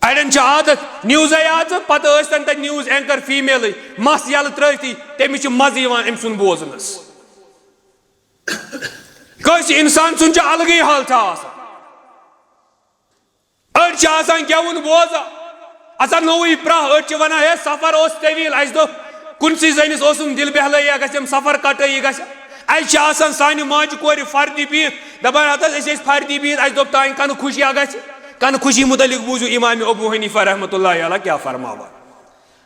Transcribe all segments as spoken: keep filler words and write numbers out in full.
اڑٮ۪ن چھِ عادت نِوزے یاژٕ، پتہٕ ٲسۍ تن تتہِ نِوز اینکر فیمیلٕے، مس یلہٕ ترٲوتھٕے، تٔمِس چھُ مزٕ یِوان أمۍ سُنٛد بوزنس۔ کٲنٛسہِ انسان سُنٛد چھُ الگٕے حال چھُ آسان۔ أڑۍ چھِ آسان گٮ۪وُن بوزان، اژان نوٚوُے پرٛاہ، أڑۍ چھِ ونان، ہے سفر اوس طویل، اسہِ دوٚپ کُنسٕے زٔنِس اوسُم دِل بہلٲیی، گژھٮ۪م سفر کٹٲیی گژھِ۔ اسہِ چھِ آسان سانہِ ماجہِ کورِ فردِ بِہِتھ، دپان ہتہٕ حظ أسۍ ٲسۍ فردِ بِہِتھ، اسہِ دوٚپ تانۍ کنہٕ خوشی گژھِ۔ کنہٕ خوشی متعلق بوٗزِو امام ابو حنیفہ رحمۃ اللہ علیہ کیٛاہ فرماوان۔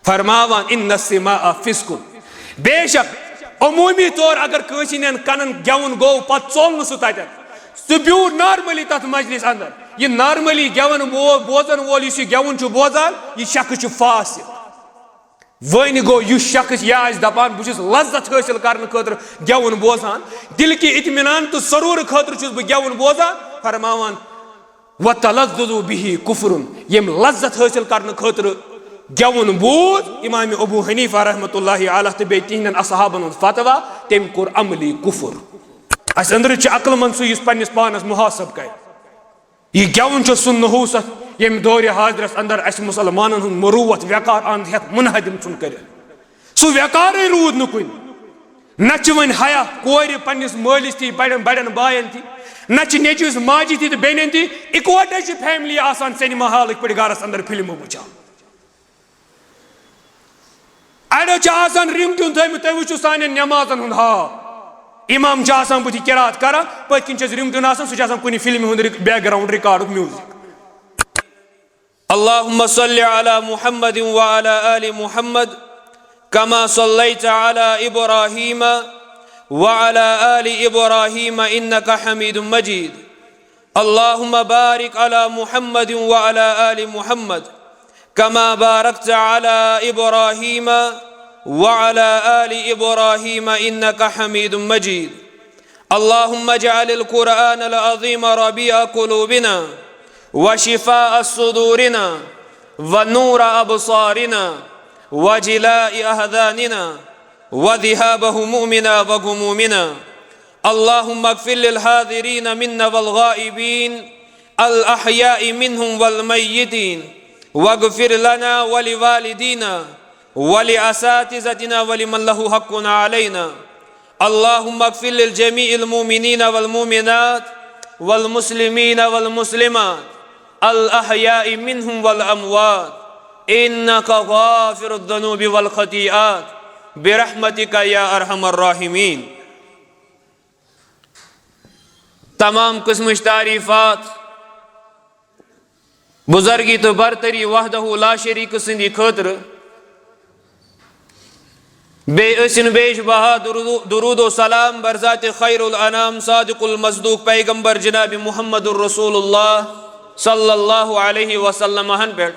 فرماوان، ان السماع فسق۔ بے شک عمومی طور اگر کٲنٛسہِ ہٕنٛدٮ۪ن کنن گٮ۪وُن گوٚو، پتہٕ ژوٚل نہٕ سُہ تتٮ۪ن، سُہ بیوٗٹھ نارملی تتھ مجلس اندر۔ یہِ نارملی گٮ۪وُن بو-، بوزن وول یُس یہِ گٮ۪وُن چھُ بوزان، یہِ شخص چھُ فاسق۔ وۄنۍ گوٚو یُس شخص یہِ آسہِ دپان، بہٕ چھُس لذت حٲصِل کرنہٕ خٲطرٕ گٮ۪وُن بوزان، دِل کہِ اطمینان تہٕ سرور خٲطرٕ چھُس بہٕ گٮ۪وُن بوزان، فرماوان، وتلذذ به کفر، ییٚمۍ لذت حٲصِل کرنہٕ خٲطرٕ گٮ۪وُن بوٗز امام ابو حنیفہ رحمۃ اللہ علیہ تہٕ بیٚیہِ تِہنٛدٮ۪ن اصحابن ہُنٛد فتویٰ، تٔمۍ کوٚر عملی کفر۔ اسہِ أنٛدرٕ چھِ عقل مند سُہ یُس پننِس پانس محاسب کرِ۔ یہِ گٮ۪وُن چھُ سُہ نحوست ییٚمہِ دورِ حاضرس اندر اسہِ مسلمانن ہُنٛد مروت وقار اند ہٮ۪تھ منہدم ژھُن کٔرِتھ۔ سُہ وقارٕے روٗد نہٕ کُنہِ۔ نہ چھِ وۄنۍ حیا کورِ پننِس مٲلِس تھی، بڑٮ۪ن بڑٮ۪ن باین تھی، نہ چھِ نیٚچوِس ماجہِ تھی تہٕ بیٚنٮ۪ن تھی۔ اِکوٹے چھِ فیملی آسان سینما ہالٕکۍ پٲٹھۍ گرس اندر فلمہٕ وٕچھان۔ اڑیو چھِ آسان رنگ ٹیون تھٲومٕتۍ، تُہۍ وٕچھِو سانٮ۪ن نمازن ہُنٛد حال۔ امام چھُ آسان بٕتھِ قرات کران، پٔتۍ کِنۍ چھُ اَسہِ رنگ ٹیون آسان، سُہ چھُ آسان کُنہِ فلمہِ ہُنٛد رِک-، background recordُک music۔ اللهم صل على محمد وعلى آل محمد كما صليت على إبراهيم وعلى آل إبراهيم إنك حميد مجيد. اللهم بارك على محمد وعلى آل محمد كما باركت على إبراهيم وعلى آل إبراهيم إنك حميد مجيد. اللهم اجعل القرآن العظيم ربيع قلوبنا وشفاء صدورنا ونور أبصارنا وجلاء أحزاننا وذهاب همومنا وغمومنا. اللهم اغفر للحاضرين منا والغائبين الأحياء منهم والميتين، واغفر لنا ولوالدينا ولأساتذتنا ولمن له حق علينا. اللهم اغفر لجميع المؤمنين والمؤمنات والمسلمين والمسلمات الأحياء منهم والأموات، إنك غافر الذنوب والخطيئات، برحمتك يا أرحم الراحمين. تمام قسمٕچ تعریٖفات بزرگی تہٕ برتری وحدہ لا شریک سٕنٛدِ خٲطرٕ۔ بیٚیہِ ٲسِن بیش بہا درود، درود و سلام بر ذات خیر الانام صادق المصدوق پیغمبر جناب محمد رسول اللہ صلی اللہ علیہ وسلم ہن پٮ۪ٹھ۔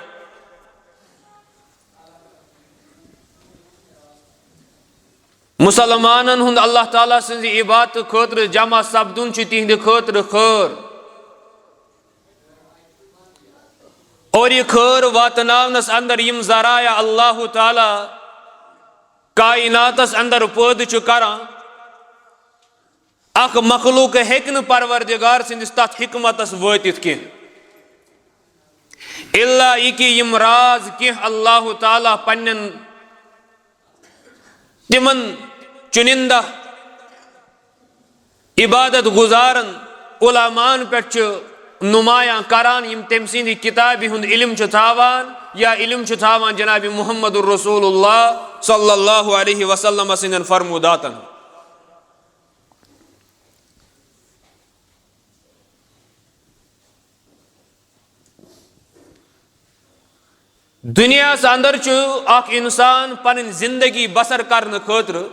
مسلمانن ہُنٛد اللہ تعالیٰ سٕنٛزِ عبادتہٕ خٲطرٕ جمع سپدُن چھُ تِہنٛدِ خٲطرٕ خٲر۔ اور یہِ خٲر واتناونس اندر یِم ذرایع اللہ تعالیٰ کائناتس اندر پٲدٕ چھُ کران، اکھ مخلوق ہیٚکہِ نہٕ پروردگار سٕنٛدِس تتھ حکمتس وٲتِتھ کینٛہہ۔ الا یہِ کہِ یِم راز کینٛہہ اللہ تعالیٰ پننٮ۪ن تِمن چُنندہ عبادت گزارن علماءن پٮ۪ٹھ چھِ نمایاں کران، یِم تٔمۍ سٕنٛدِ کتابہِ ہُنٛد علم چھِ تھاوان یا علم چھِ تھاوان جناب محمد رسول اللہ صلی اللہ علیہ وسلم سٕنٛدٮ۪ن فرموداتن۔ دُنیاہَس اندر چھُ اکھ انسان پنٕنۍ زندگی بسر کرنہٕ خٲطرٕ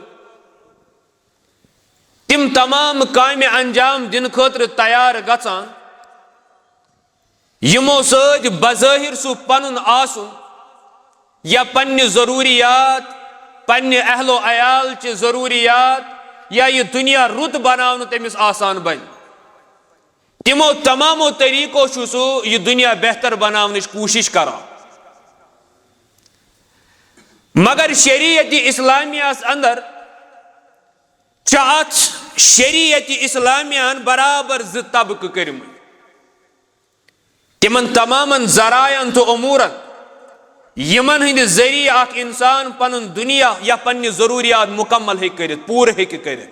تِم تمام کامہِ انجام دِنہٕ خٲطرٕ تیار گژھان، یِمو سۭتۍ بظٲہِر سُہ پنُن آسُن یا پننہِ ضروٗریات، پننہِ اہل و عیال چہِ ضروٗریات یا یہِ دُنیا رُت بناونہٕ تٔمِس آسان بنہِ۔ تِمو تمامو طریقو چھُ سُہ یہِ دُنیا بہتر بناونٕچ کوٗشش کران۔ مگر شریعت اسلامیہس اندر چھِ اتھ شریعت اسلامیہن برابر زٕ طبقہٕ کٔرمٕتۍ۔ تِمن تمامن ذرایعن تہٕ امورن، یِمن ہٕنٛدِ ذٔریعہٕ اکھ انسان پنُن دُنیا یا پننہِ ضروٗریات مُکمل ہیٚکہِ کٔرِتھ، پوٗرٕ ہیٚکہِ کٔرِتھ۔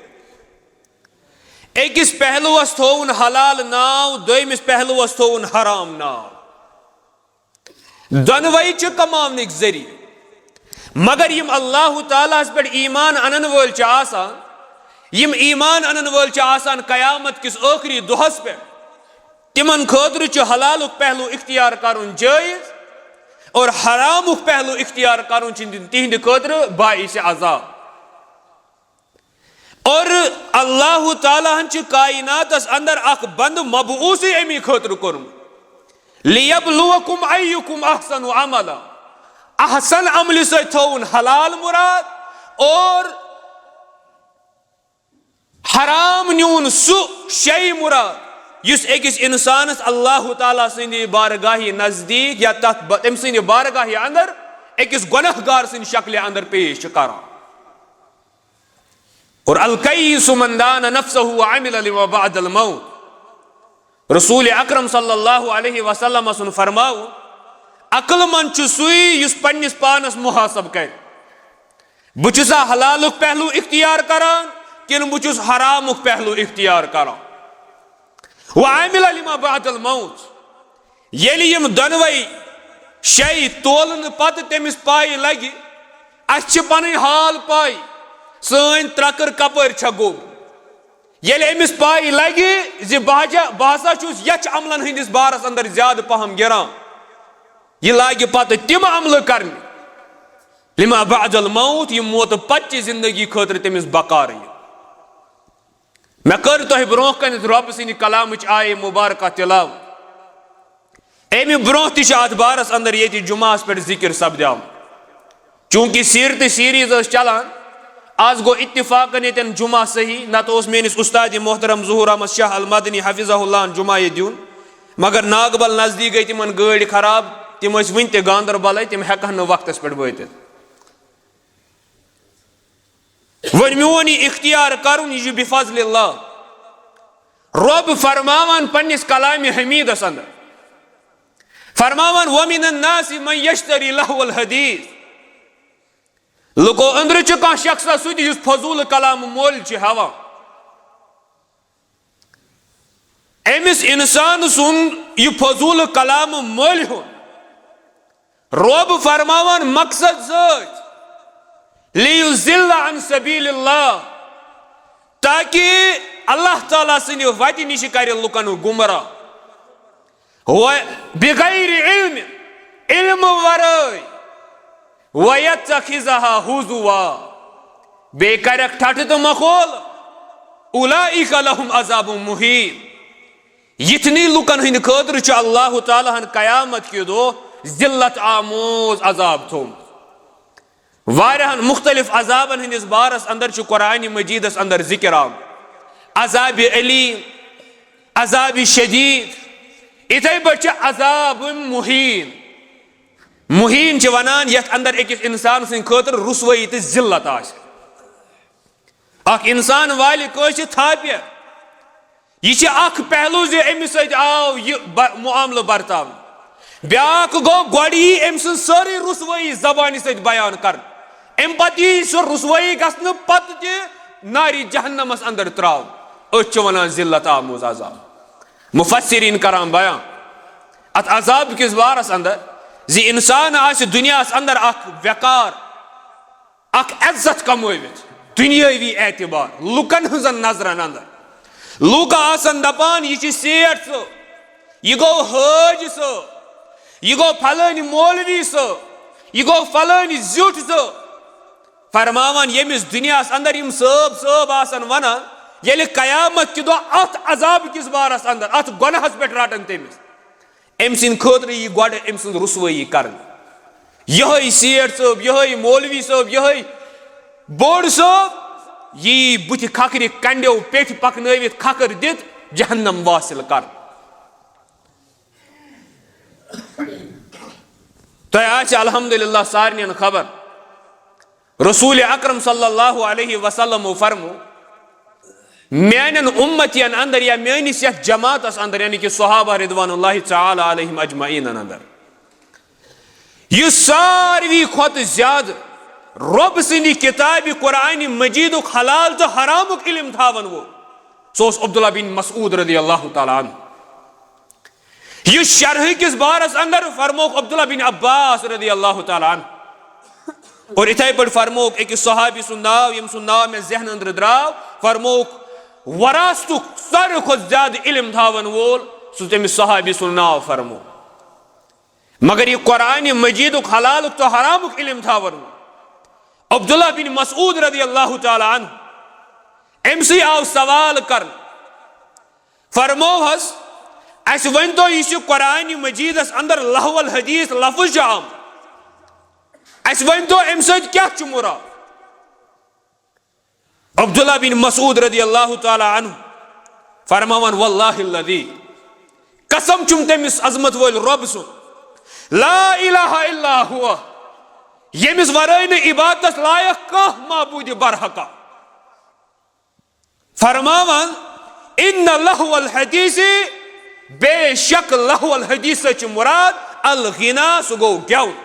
أکِس پہلوَس تھووُن حلال ناو، دوٚیمِس پہلوَس تھووُن حرام ناو۔ دۄنوَے چھِ کماونٕکۍ ذٔریعہٕ۔ مگر یِم اللہ تعالیٰ ہَس پٮ۪ٹھ ایمان اَنَن وٲلۍ چھِ آسان، یِم ایمان اَنَن وٲلۍ چھِ آسان قیامت کِس ٲخری دۄہَس پٮ۪ٹھ، تِمَن خٲطرٕ چھُ حلالُک پہلو اختیار کرُن جٲیز اور حرامُک پہلو اختیار کرُن چھُ تِہنٛدِ خٲطرٕ باعث عذاب۔ اور اللہ تعالیٰ ہن چھُ کائناتس اندر اکھ بندٕ مبعوثٕے امی خٲطرٕ کوٚرمُت، "لیبلوکم ایکم احسن عملا"۔ احسن عملہِ سۭتۍ تھووُن حلال مراد اور حرام نیوٗن سُہ شے مراد یُس أکِس انسانس اللہ تعالیٰ سٕنٛدِ بارگاہہِ نزدیٖک یا تتھ ب-، تٔمۍ سٕنٛدِ بارگاہہِ اندر أکِس گۄناہ گار سٕنٛدِ شکلہِ اندر پیش چھُ کران۔ اور الکیس من دان نفسہ وعمل لما بعد الموت۔ رسول اکرم صلی اللہ علیہ وسلم سُنٛد فرماوُن، عقل مند چھُ سُے یُس پننِس پانس محاسب کرِ، بہٕ چھُسا حلالُک پہلو اختیار کران کِنہٕ بہٕ چھُس حرامُک پہلو اختیار کران؟ وعمل لما بعد الموت۔ ییٚلہِ یِم دۄنوَے شے تولنہٕ پتہٕ تٔمِس پاے لگہِ، اَسہِ چھِ پنٕنۍ حال پاے، سٲنۍ ترکٕر کپٲرۍ چھےٚ گوٚب۔ ییٚلہِ أمِس پاے لگہِ زِ بہٕ ہجا-، بہٕ ہسا چھُس یَچھ عملن ہٕنٛدِس بارس اندر زیادٕ پہم گِران، یہِ لاگہِ پتہٕ تِم عملہٕ کرنہِ۔ لما بعد الموت، یِم موتہٕ پتہٕ چہِ زندگی خٲطرٕ تٔمِس بکار یِن۔ مےٚ کٔر تۄہہِ برونٛہہ کنہِ رۄب سٕنٛدِ کلامٕچ آیہِ مبارکہ تلاوت۔ اَمہِ برونٛہہ تہِ چھِ اَتھ بارس اندر ییٚتہِ جمعہس پٮ۪ٹھ ذکر سپدیومُت۔ چونکہ سیرتٕچ سیریز ٲس چلان، آز گوٚو اتفاقن ییٚتٮ۪ن جمعہ صحیح، نتہٕ اوس میٲنِس استاد محترم ظہور احمد شاہ المدنی حفظہ اللہ ہن جمعہ ییٚتہِ دیُن، مگر ناگبل نزدیٖک گٔے تِمن گٲڑۍ خراب، تِم ٲسۍ وُنہِ تہِ گاندربلے، تِم ہٮ۪کہٕ ہن نہٕ وقتس پٮ۪ٹھ وٲتِتھ۔ وۄنۍ میون یہِ اختیار کرُن، یہِ چھُ بفضل اللہ۔ رۄب فرماوان پننِس کلامِ حمیدس اندر، فرماوان، "ومن الناس من یشتری لهو الحدیث"۔ لُکو أنٛدرٕ چھُ کانٛہہ شخصا سُہ تہِ یُس فضوٗل کلام مۄل چھُ ہٮ۪وان۔ أمِس انسان سُنٛد یہِ فضوٗل کلام مٔلۍ ہیوٚن۔ رۄب فرماوان مقصد سۭتۍ، "لیضل عن سبیل اللہ"، تاکہ اللہ تعالیٰ سٕنٛدِ وتہِ نِش کرِ لُکن گمراہ۔ و بغیر علم، علم ورٲے، ویتخذها ہزوا، بیٚیہِ کرکھ ٹھٹھٕ تہٕ مخول، اولئک لهم عذاب مہین۔ یِتھنٕے لُکن ہٕنٛدِ خٲطرٕ چھُ اللہ تعالیٰ ہن قیامت کہِ دۄہ ذلت آموز عذاب تھوٚومُت۔ واریاہن مختلف عذابن ہٕنٛدِس بارس اندر چھُ قرآن مجیدس اندر ذکر آمُت۔ عذاب علیم، عذاب شدید، اِتھے پٲٹھۍ چھُ عذاب مہین۔ مہین چھِ ونان یتھ اندر أکِس انسان سٕنٛدِ خٲطرٕ رسوٲیی تہٕ ذلت آسہِ۔ اکھ انسان والہِ کٲنٛسہِ تھاپہِ۔ یہِ چھِ اکھ پہلو زِ أمِس سۭتۍ آو یہِ ب-، معاملہٕ برتاونہٕ۔ بیاکھ گوٚو، گۄڈٕ یی أمۍ سٕنٛز سٲرٕے رسوٲیی زبانہِ سۭتۍ بیان کرنہٕ۔ اَمہِ پتہٕ یی سُہ رسوٲیی گژھنہٕ پتہٕ تہِ نارِ جہنمس اندر تراونہٕ۔ أتھۍ چھِ ونان ذلت آموز عذاب۔ مفسرین کران بیان، اتھ عذاب کِس بارس اندر، زِ انسان آسہِ دُنیاہس اندر اکھ وقار، اکھ عزت کمٲوِتھ، دنیاوی اعتبار، لُکن ہٕنٛزن نظرن اندر۔ لوٗکھ آسن دپان، "یہِ چھُ سیٹھ صٲب، یہِ گوٚو حٲج صٲب، یہِ گوٚو فلٲنۍ مولوی صٲب، یہِ گوٚو فلٲنۍ زیُٹھ صٲب۔" فرماوان، ییٚمِس دُنیاہس اندر یِم صٲب صٲب آسن ونان، ییٚلہِ قیامت کہِ دۄہ اتھ عذاب کِس بارس اندر، اتھ گۄناہس پٮ۪ٹھ رٹن تٔمِس، أمۍ سٕنٛدِ خٲطرٕ یی گۄڈٕ أمۍ سٕنٛز رسوٲیی کرنہٕ۔ یِہوٚے سیٹھ صٲب، یِہوٚے مولوی صٲب، یِہوٚے بوٚڑ صٲب، یی بُتھِ کھکھرِ کنڈیو پیٚٹھۍ پکنٲوِتھ کھکھر دِتھ جہنم واصل کرنہٕ۔ تۄہہِ آسہِ الحمدللہ سارنٕے خبر، رسول اکرم صلی اللہ علیہ وسلمو فرمو، میانٮ۪ن اُمتین اندر یا میٲنِس یتھ جماعتس اندر، یعنی کہ صحابہ رضوان اللہ تعالی علیہم اجمعین اندر، یُس ساروی کھۄتہٕ زیادٕ رۄب سٕنٛدِ کتابِ قرآن مجیدُک حلال تہٕ حرامُک علم تھاون وول، سُہ اوس عبداللہ بن مسعود رضی اللہ تعالیٰ عنہ۔ یُس شرحہٕ کِس بارس اندر فرمووُکھ عبداللہ بن عباس رضی اللہ تعالیٰ عنہ۔ اور اِتھے پٲٹھۍ فرمووُکھ أکِس صحابی سُنٛد ناو، ییٚمۍ سُنٛد ناو مےٚ ذہنہٕ أنٛدرٕ درٛاو، فرمووُکھ وراثتُک ساروی کھۄتہٕ زیادٕ علم تھاون وول، سُہ تٔمِس صحابی سُنٛد ناو فرموو۔ مگر یہِ قرآن مجیدُک حلالُک تہٕ حرامُک علم تھاون۔ عبداللہ بن مسعود رضی اللہ تعالیٰ عنہ، أمۍ سٕے آو سوال کرنہٕ، فرموو حظ، اسہِ ؤنۍ تو، یُس یہِ قرآن مجیدس اندر لہو الحدیث لفظ چھُ آمُت، اسہِ ؤنۍ تو، امہِ سۭتۍ کیٛاہ چھُ مراد؟ عبداللہ بن مسعود رضی اللہ تعالیٰ عنہ فرماوان، واللہ الذی، قسم چھُم تٔمِس عظمت وٲلۍ رۄب سُنٛد، لا الہ الا ہو، ییٚمِس ورٲے نہٕ عبادتس لایق کانٛہہ معبوٗدِ برحقہ۔ فرماوان، ان لہو الحدیث، بے شک لہو الحدیث سۭتۍ چھُ مراد الغنا، سُہ گوٚو گٮ۪وُن۔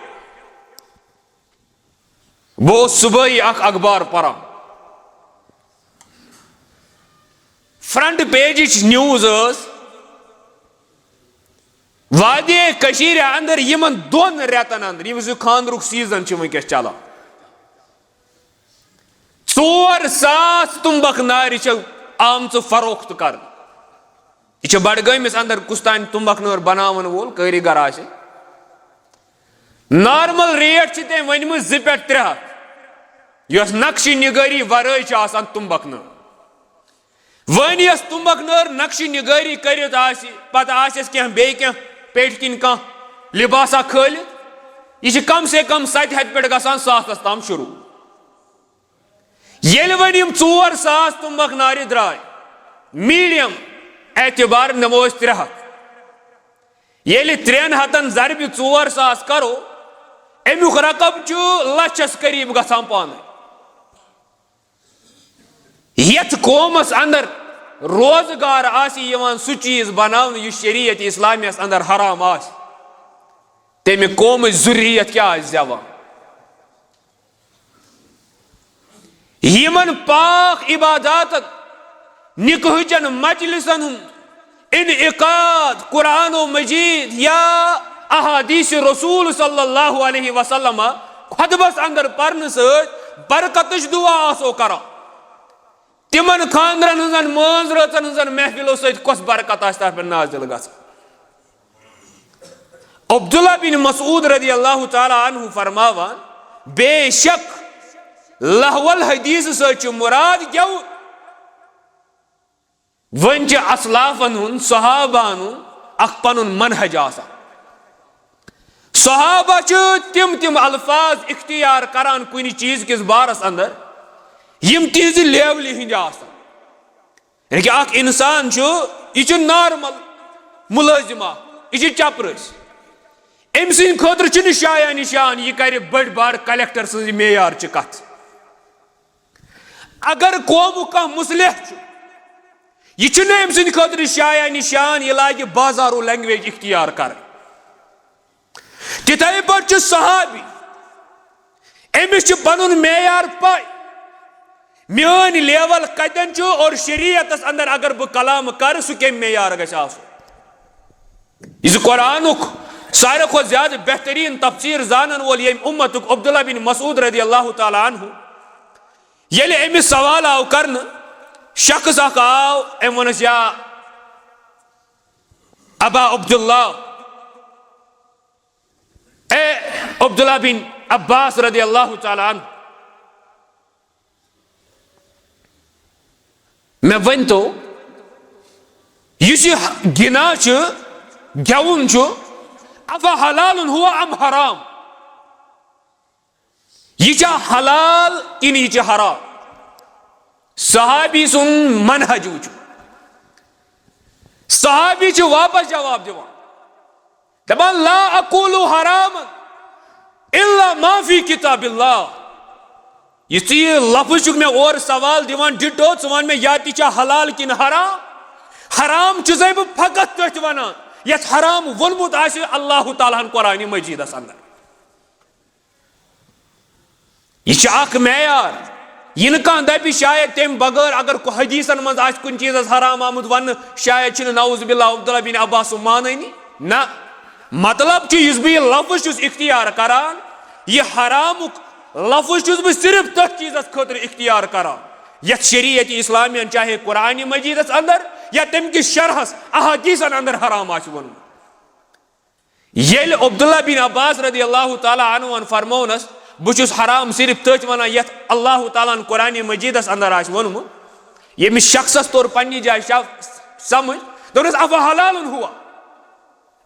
بہٕ اوسُس صبحٲیی اکھ اخبار پران۔ فرنٹ پیجٕچ نیوز ٲس، وادی کٔشیٖرِ اندر یِمن دۄن رٮ۪تن اندر، یُس یہِ خانٛدرُک سیزن چھُ وٕنکیٚس چلان، ژور ساس تُمبکھ نارِ چھِ آمژٕ فروخت کرنہٕ۔ یہِ چھِ بڈگٲمِس اندر کُس تام تُمبکھ نٲر بناون وول کٲریگر آسہِ۔ نارمل ریٹ چھِ تٔمۍ ؤنمٕژ زٕ پٮ۪ٹھ ترٛےٚ ہتھ، یۄس نقشہِ نگٲری ورٲے چھِ آسان تُمبکھ نٲر۔ وۄنۍ یۄس تُمبکھ نٲر نقشہِ نگٲری کٔرِتھ آسہِ، پتہٕ آسٮ۪س کینٛہہ بیٚیہِ کینٛہہ پیٹہِ کِنۍ کانٛہہ لباسا کھٲلِتھ، یہِ چھِ کم سے کم ستہِ ہتہِ پٮ۪ٹھ گژھان ساسس تام شروع۔ ییٚلہِ وۄنۍ یِم ژور ساس تُمبکھ نارِ درٛاے، میٖڈیم اعتبار نِمو أسۍ ترٛےٚ ہتھ۔ ییٚلہِ ترٛٮ۪ن ہتن ضربِ ژور ساس کرو، اَمیُک رقم چھُ لچھس قریب گژھان پانے۔ یتھ قومس اندر روزگار آسہِ یِوان سُہ چیز بناونہٕ یُس شریعت اسلامیس اندر حرام آسہِ، تمہِ قومٕچ ذریت کیٛاہ آسہِ زٮ۪وان؟ یِمن پاک عباداتن، نکاحٕچن مجلسن ہُنٛد انعقاد، قرآن و مجید یا احادیث رسول صلی اللہ علیہ وسلم خطبس اندر پرنہٕ سۭتۍ برکتٕچ دعا آسو کران۔ تِمن خاندرن ہٕنٛزن مٲنز رٲژن ہٕنٛزن محفلو سۭتۍ کۄس برکت آسہِ تتھ پٮ۪ٹھ نازل گژھان؟ عبداللہ بن مسعود رضی اللہ تعالیٰ عنہ فرماوان، بے شک لہو الحدیث سۭتۍ چھُ مراد گٮ۪وُن۔ وۄنۍ چھِ اسلافن ہُنٛد، صحابہن ہُنٛد اکھ پنُن منہج آسان۔ صحابہ چھِ تِم تِم الفاظ اختیار کران کُنہِ چیز کِس بارس اندر، یِم تِہنٛزِ لیولہِ ہٕنٛدۍ آسن۔ یعنی کہ اکھ انسان چھُ، یہِ چھُ نارمل مُلٲزِم اکھ، یہِ چھُ چپرٲسۍ۔ أمۍ سٕنٛدِ خٲطرٕ چھُنہٕ شایان نشان یہِ کرِ بٔڑۍ بار کلکٹر سٕنٛزِ معیارچہِ کتھ۔ اگر قومُک کانٛہہ مصلح چھُ، یہِ چھُنہٕ أمۍ سٕنٛدِ خٲطرٕ شایان نشان یہِ لاگہِ بازارو لینگویج اختیار کرٕنۍ۔ تِتھے پٲٹھۍ چھُ صحابی، أمِس چھُ پنُن معیار پاے، میٲنۍ لیول کتٮ۪ن چھُ اور شریعتس اندر اگر بہٕ کلام کرٕ، سُہ کمہِ معیار گژھِ آسُن۔ یُس قرآنُک ساروی کھۄتہٕ زیادٕ بہتریٖن تفسیر زانن وول ییٚمہِ اُمتُک عبداللہ بن مسعود رضی اللہ تعالیٰ عنہ، ییٚلہِ أمِس سوال آو کرنہٕ، شخص اکھ آو، أمۍ ووٚنُس، یا ابا عبداللہ، اے عبداللہ بن عباس رضی اللہ تعالیٰ عنہ، مےٚ ؤنۍ تو، یُس یہِ گِنا چھُ، گٮ۪وُن چھُ، افحلال ہوا ام حرام؟ یہِ چھا حلال کِنہٕ یہِ چھِ حرام؟ صحابی سُنٛد منہج وٕچھِو۔ صحابی چھِ واپس جواب دِوان، دپان، لا اقول حرام الا ما فی کتاب اللہ۔ یُتھُے یہِ لفظ چھُکھ مےٚ اورٕ سوال دِوان، ڈِٹو، ژٕ وَن مےٚ، یا تہِ چھا حلال کِنہٕ حرام؟ حرام چھُسَے بہٕ فقط تٔتھۍ وَنان، یَتھ حرام ووٚنمُت آسہِ اللہ تعالیٰ ہَن قرآنِ مجیٖدَس اندر۔ یہِ چھُ اکھ معیار۔ یہِ نہٕ کانٛہہ دَپہِ شاید تَمہِ بغٲر اگر کُ-، حدیثن منٛز آسہِ کُنہِ چیٖزَس حرام آمُت وَننہٕ، شاید چھُنہٕ نعوذ باللہ عبداللہ بن عباس سُنٛد مانٲنی۔ نہ، مطلب چھُ یُس بہٕ یہِ لفظ چھُس اختیار کران، یہِ حرامُک لفظ چھُس بہٕ صرف تٔتھۍ چیٖزَس خٲطرٕ اختیار کران، یَتھ شریعت اسلامیَن چاہے قرآنِ مجیٖدَس اندر یا تَمہِ کِس شرحس احادیثن اندر حرام آسہِ ووٚنمُت۔ ییٚلہِ عبداللہ بن عباس رضی اللہ تعالیٰ عنہن فرمونس، بہٕ چھُس حرام صرف تٔتھۍ وَنان یَتھ اللہ تعالیٰ ہن قرآنِ مجیٖدَس اندر آسہِ ووٚنمُت، ییٚمِس شخصس توٚر پننہِ جایہِ شا-، سمجھ، دوٚپنس، "افحلال ہوا؟"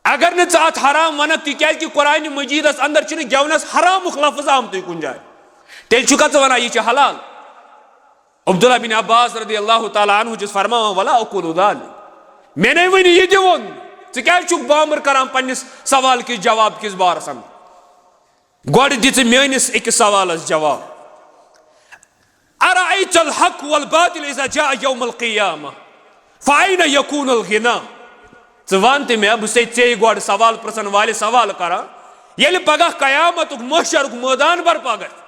اگر نہٕ ژٕ اتھ حرام ونکھ، تِکیازِ کہِ قرآنِ مجیٖدس اندر چھُنہٕ گٮ۪ونس حرامُک لفظ آمتُے کُنہِ جایہِ، تیٚلہِ چھُکھا ژٕ ونان یہِ چھُ حلال؟ عبداللہ بن عباس رضی اللہ تعالیٰ عنہ چھُس فرماوان، "ولا اقول ذلک"، مےٚ نے وۄنۍ یہِ تہِ ووٚن، ژٕ کیازِ چھُکھ بامبر کران پننِس سوال کِس جواب کِس بارس اندر؟ گۄڈٕ دِ ژٕ میٲنِس أکِس سوالس جواب۔ ارأیت الحق والباطل اذا جاء یوم القیامہ فأین یکون الغنا؟ ژٕ وَن تہٕ مےٚ، بہٕ چھُسے ژےٚ گۄڈٕ سوال پرژھن والہِ سوال کران، ییٚلہِ پگاہ قیامتُک محشرُک مٲدان برپا گژھِ،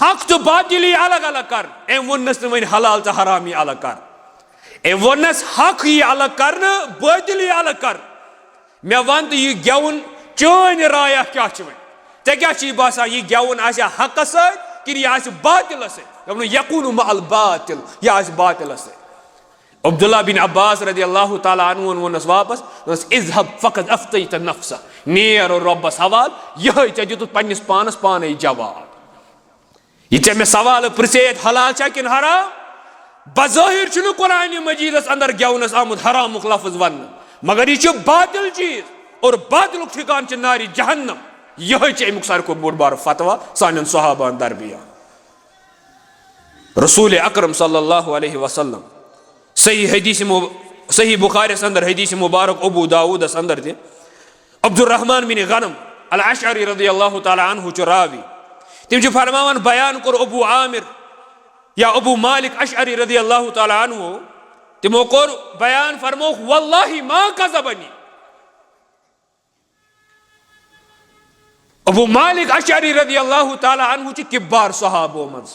حق تہٕ باطل یی الگ الگ کرنہٕ۔ أمۍ ووٚننس نہٕ وۄنۍ حلال تہٕ حرام یی الگ کرنہٕ، أمۍ ووٚننس حق یی الگ کرنہٕ، باطل یی الگ کرنہٕ۔ مےٚ وَن تہٕ، یہِ گٮ۪وُن چٲنۍ رایا کیٛاہ چھِ وۄنۍ؟ ژےٚ کیٛاہ چھُے باسان، یہِ گٮ۪وُن آسہِ حقس سۭتۍ کِنہٕ یہِ آسہِ باطلس سۭتۍ؟ دوٚپُن، یکون مع الباطل، یہِ آسہِ باطلس سۭتۍ۔ عبداللہ بن عباس رضی اللہ تعالیٰ عنہ ووٚننس واپس، دوٚپنس، اذهب فقد افتیت نفسک، نیر رۄبس حوال، یِہوٚے ژےٚ دیُتُتھ پننِس پانس پانے جواب۔ یہِ ژےٚ مےٚ سوال پرژھے یتھ حلال چھا کِنہٕ حرام؟ بظٲہر چھُنہٕ قرآنِ مجیٖدس اندر گٮ۪ونس آمُت حرامُک لفظ وننہٕ، مگر یہِ چھُ باطل چیٖز، اور باطلُک ٹھکان چھِ نارِ جہنم۔ یِہوٚے چھُ امیُک ساروی کھۄتہٕ بوٚڑ بارٕ فتویٰ سانٮ۪ن صحابہن درمیان۔ رسول اکرم صلی اللہ علیہ وسلم، صحیح حدیث مب-، صحیح بخاریس اندر حدیث مبارک، ابو داؤدس اندر تہِ، عبدالرحمن بن غنم الاشعری رضی اللہ تعالیٰ عنہ چھُ راوی۔ تٔمۍ چھُ فرماوان، بیان کوٚر ابو عامر یا ابو مالک اشعری رضی اللہ تعالیٰ عنہ، تِمو کوٚر بیان، فرمووُکھ، واللہ ما کذبنی۔ ابو مالک اشعری رضی اللہ تعالیٰ عنہ چھُ کبار صحابو منٛز،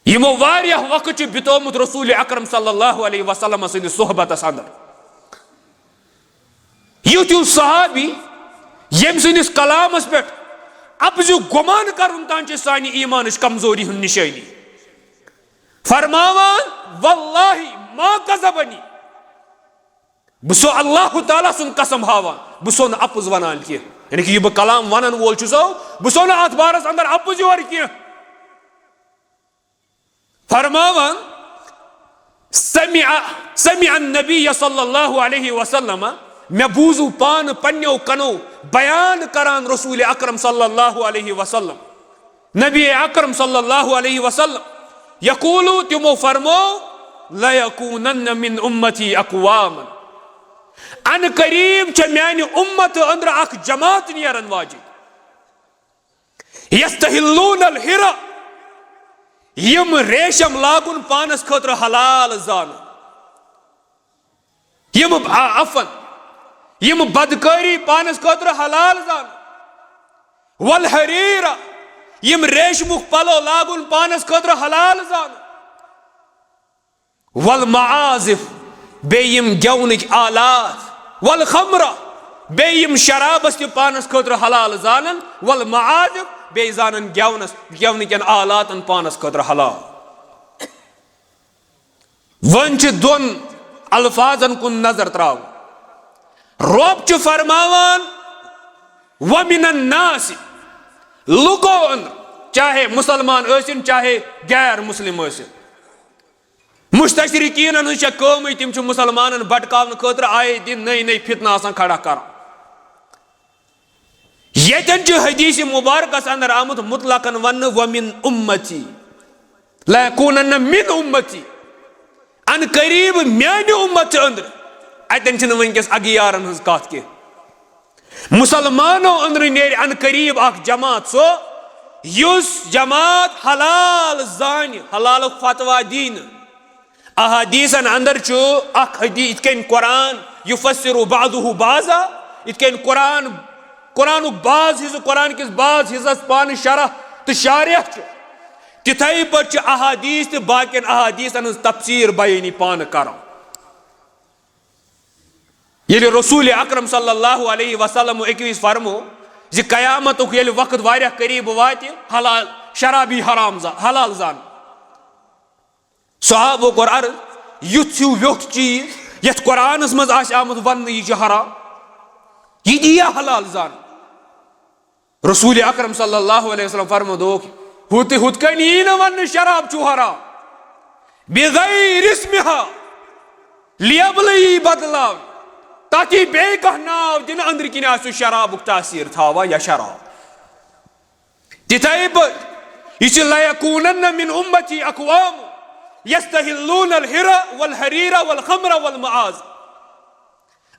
یِمو واریاہ وقت چھُ بِتومُت رسول اکرم صلی اللہ علیہ وسلم سٕنٛدِس صحبتس اندر۔ یُتھ ہیوٗ صحابی، ییٚمۍ سٕنٛدِس کلامس پٮ۪ٹھ اپزِ گُمان کرُن تام چھِ سانہِ ایمانٕچ کمزوری ہُنٛد نشٲنی۔ فرماوان، واللہ ما کذبنی، بہٕ چھُسو اللہ تعالیٰ سُنٛد قسم ہاوان، بہٕ چھُسو نہٕ اپُز ونان کینٛہہ۔ یعنی کہ یہِ بہٕ کلام ونن وول چھُسو، بہٕ چھُسو نہٕ اتھ بارس اندر اپُز یورٕ کینٛہہ۔ فرماوان، سمع، سمع النبی صلی اللہ علیہ وسلم، مےٚ بوٗزُو پانہٕ پننیو کنو بیان کران رسول اکرم صلی اللہ علیہ وسلم۔ نبی اکرم صلی اللہ علیہ وسلم یقول، تِمو فرمو، لیکونن من امتی اقوام، ان قریب چھےٚ میانہِ امت اندر اکھ جماعت نیرن واجی، یستحلون الحرہ، یِم ریشم لاگُن پانس خٲطرٕ حلال زانن۔ یِم، آ، عفن، یِم بدکٲری پانس خٲطرٕ حلال زانن۔ والحریر، یِم ریشمُک پلو لاگُن پانس خٲطرٕ حلال زانن۔ والمعازف، بیٚیہِ یِم گٮ۪ونٕکۍ آلات۔ والخمر، بیٚیہِ یِم شرابس تہِ پانس خٲطرٕ حلال زانن۔ والمعازف، بیٚیہِ زانن گٮ۪ونس، گٮ۪ونہٕ کٮ۪ن آلاتن پانس خٲطرٕ حلال۔ وۄنۍ چھِ دۄن الفاظن کُن نظر تراوٕنۍ۔ رۄب چھُ فرماوان، ومن الناس، لُکو اندر، چاہے مسلمان ٲسِن چاہے غیر مسلم ٲسِن، مستشرقینن ہٕنٛز چھےٚ کٲمٕے، تِم چھِ مسلمانن بٹکاونہٕ خٲطرٕ آیے دِن نٔے نٔے فتنہٕ آسان کھڑا کران۔ ییٚتٮ۪ن چھُ حدیث مبارکس اندر آمُت مطلقاً وننہٕ، ومن امتی، لیکونن من امتی، ان قریب میانہِ امت چہِ اندر۔ اتٮ۪ن چھِنہٕ وٕنکیٚس اغیارن ہٕنٛز کتھ کینٛہہ۔ مسلمانو اندرٕ نیرِ ان قریب اکھ جماعت، سۄ یُس جماعت حلال زانہِ، حلالُک فتویٰ دِینہٕ۔ احادیثن اندر چھُ اکھ حدیث، یِتھ کٔنۍ قرآن یفسر بعضہ بعضا، یِتھ کٔنۍ قرآن، قرآنُک بعض حصہٕ، قرآن کِس بعض حصس پانہٕ شرح تہٕ شارح چھُ، تِتھے پٲٹھۍ چھِ احادیث تہِ باقین احادیثن ہٕنٛز تفسیر بیٲنی پانہٕ کران۔ ییٚلہِ رسول اکرم صلی اللہ علیہ وسلم اکہِ وِزِ فرمو زِ قیامتُک ییٚلہِ وقت واریاہ قریب واتہِ، حلال، شرابی حرام زا-، حلال زان۔ صحابو کوٚر عرض، یُتھ ہیوٗ ویوٚٹھ چیٖز یتھ قرآنس منٛز آسہِ آمُت وننہٕ یہِ چھُ حرام، یہِ دِیا حلال زان؟ رسول اکرم صلی اللہ علیہ وسلم فرمودوکھ، ہُتہِ ہُتھ کٔنۍ یی نہٕ وننہٕ شراب چھُ حرام، بغیر اسمہا، لیبلہٕ یی بدلاو، تتھ یی بیٚیہِ کانٛہہ ناو دِنہٕ، أنٛدرٕ کِنۍ آسہِ سُہ شرابُک تاثیر تھاوان یا شراب۔ تِتھے پٲٹھۍ یہِ چھِ، لیکونن من امتی اقوام یستحلون الحر والحریر والخمر والمعاز۔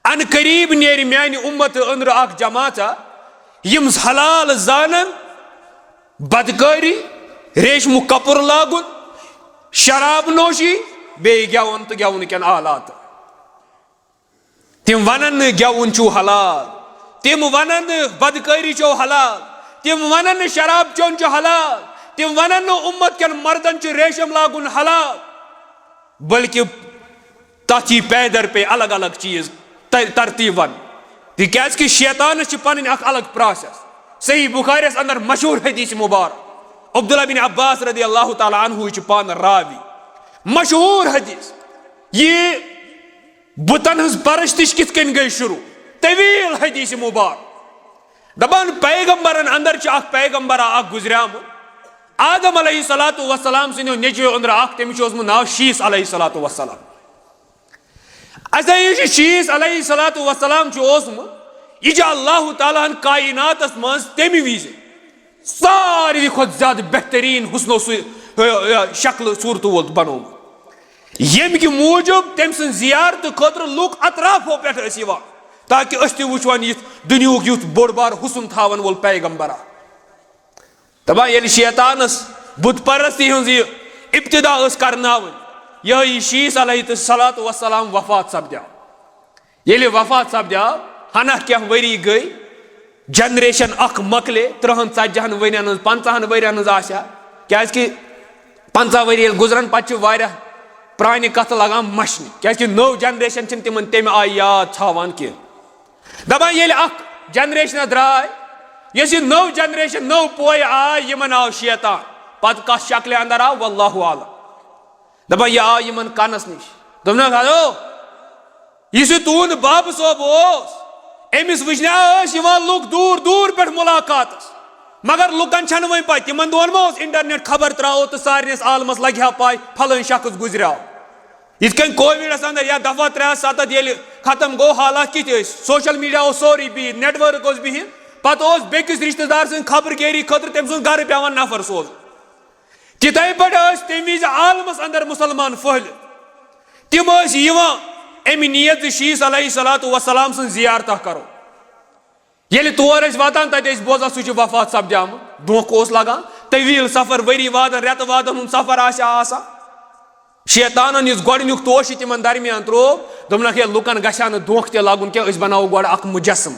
ان قریب نیرِ میانہِ اُمتہٕ أنٛدرٕ اکھ جماعت، یِم حلال زانن بدکٲری، ریشمُک کپُر لاگُن، شراب نوشی، بیٚیہِ گٮ۪وُن تہٕ گٮ۪ونہٕ کٮ۪ن آلاتن۔ تِم ونن نہٕ گٮ۪وُن چھُ حلال، تِم ونن نہٕ بدکٲری چھو حلال، تِم ونن نہٕ شراب چیوٚن چھُ حلال، تِم ونن نہٕ اُمت کٮ۪ن مردن چھُ ریشم لاگُن حلال۔ بلکہ تتھ یی پیدر پہ الگ الگ چیز تر-، ترتیب ون۔ تکیازِ کہ شیطانس چھِ پنٕنۍ اکھ الگ process۔ صحیح بخاریس اندر مشہور حدیث مبارک، عبداللہ بن عباس رضی اللہ تعالیٰ عنہ چھُ پانہٕ راوی۔ مشہور حدیث۔ یہ بتن ہنز پرستش کتھ کٔنۍ گٔے شروع؟ طویل حدیث مبارک۔ دپان پیغمبرن اندر چھُ اکھ پیغمبرا اکھ گزریامُت۔ آدم علیہ الصلوۃ والسلام سٕنٛدیو نیٚچویو أنٛدرٕ اکھ، تٔمِس چھُ اوسمُت ناو شیٖس علیہ الصلوۃ والسلام۔ اَسا یُس یہِ شیٖس علیہ الصلوۃ والسلام چھُ اوسمُت، یہِ چھُ اللہ تعالیٰ ہن کائناتس منٛز تَمہِ وِزِ ساروی کھۄتہٕ زیادٕ بہتریٖن حسن و سُہ، شکلہٕ صوٗرتہٕ وول بنوومُت۔ ییٚمہِ کہِ موٗجوٗب تٔمۍ سٕنٛز زیارتہٕ خٲطرٕ لُکھ اطرافو پٮ۪ٹھ ٲسۍ یِوان، تاکہِ أسۍ تہِ وٕچھون یُتھ دُنیہُک یُتھ بوٚڑ بار حسن تھاون وول پیغمبرا۔ دپان ییٚلہِ شیطانس بت پرستی ہٕنٛز یہِ ابتدا ٲس کرناوٕنۍ، یِہوٚے یہِ شیٖس علیہ الصلوۃ والسلام وفات سپدیو۔ ییٚلہِ وفات سپدیو، ہنا کینٛہہ ؤری گٔے، generation اکھ مۄکلے، ترٕٛہن ژتجی ہن ؤرین ہٕنٛز، پنٛژاہن ؤرین ہٕنٛز آسہِ ہا، کیازِ کہِ پنٛژاہ ؤری ییٚلہِ گُزرن، پتہٕ چھِ واریاہ پرٛانہِ کتھٕ لگان مشنہِ، کیازِ کہِ نٔو generation چھِنہٕ تِمن تمہِ آیہِ یاد تھاوان کینٛہہ۔ دپان ییٚلہِ اکھ جنریشنہ درٛاے، یۄس یہِ نٔو جنریشن، نٔو پوے آے، یِمن آو شیطان۔ پتہٕ کتھ شکلہِ اندر آو، واللہ عالم۔ دپان یہِ آو یِمن کنس نِش، دوٚپنکھ، ہلو، یُس یہِ تُہُنٛد بابہٕ صٲب اوس، أمِس وٕچھنہِ ٲسۍ یِوان لُکھ دوٗر دوٗر پٮ۪ٹھ مُلاقاتس، مگر لُکن چھنہٕ وۄنۍ پاے۔ تِمن دۄہن ما اوس انٹرنیٹ؟ خبر تراوو تہٕ سارنٕے عالمس لگہِ ہا پاے، پھلٲنۍ شخص گُزریو۔ یِتھ کٔنۍ کووِڈس اندر یا دفعہ ترٛےٚ ہتھ ستتھ ییٚلہِ ختم گوٚو، حالات کِتھ ٲسۍ؟ سوشل میڈیا اوس سورُے بِہِتھ، نیٹ ورک اوس بِہِتھ، پتہٕ اوس بیٚکِس رشتہٕ دار سٕنٛدِ خبر گیری خٲطرٕ تٔمۍ سُنٛد گرٕ پٮ۪وان نفر سوزُن۔ تِتھے پٲٹھۍ ٲسۍ تمہِ وِزِ عالمس اندر مسلمان پھٔہلِتھ۔ تِم ٲسۍ یِوان امہِ نیت زِ شیٖس علیہ الصلوۃ والسلام سٕنٛز زیارتہ کرو۔ ییٚلہِ تور ٲسۍ واتان، تتہِ ٲسۍ بوزان سُہ چھُ وفات سپدیومُت۔ دھونکہٕ اوس لگان، طویل سفر، ؤری وادن، رٮ۪تہٕ وادن ہُنٛد سفر آسہِ ہا آسان۔ شیطانن یُس گۄڈٕنیُک توشہِ تِمن درمیان تروو، دوٚپنکھ، ہے، لُکن گژھِ ہا نہٕ دھونکہٕ تہِ لگُن کینٛہہ، أسۍ بناوو گۄڈٕ اکھ مجسم،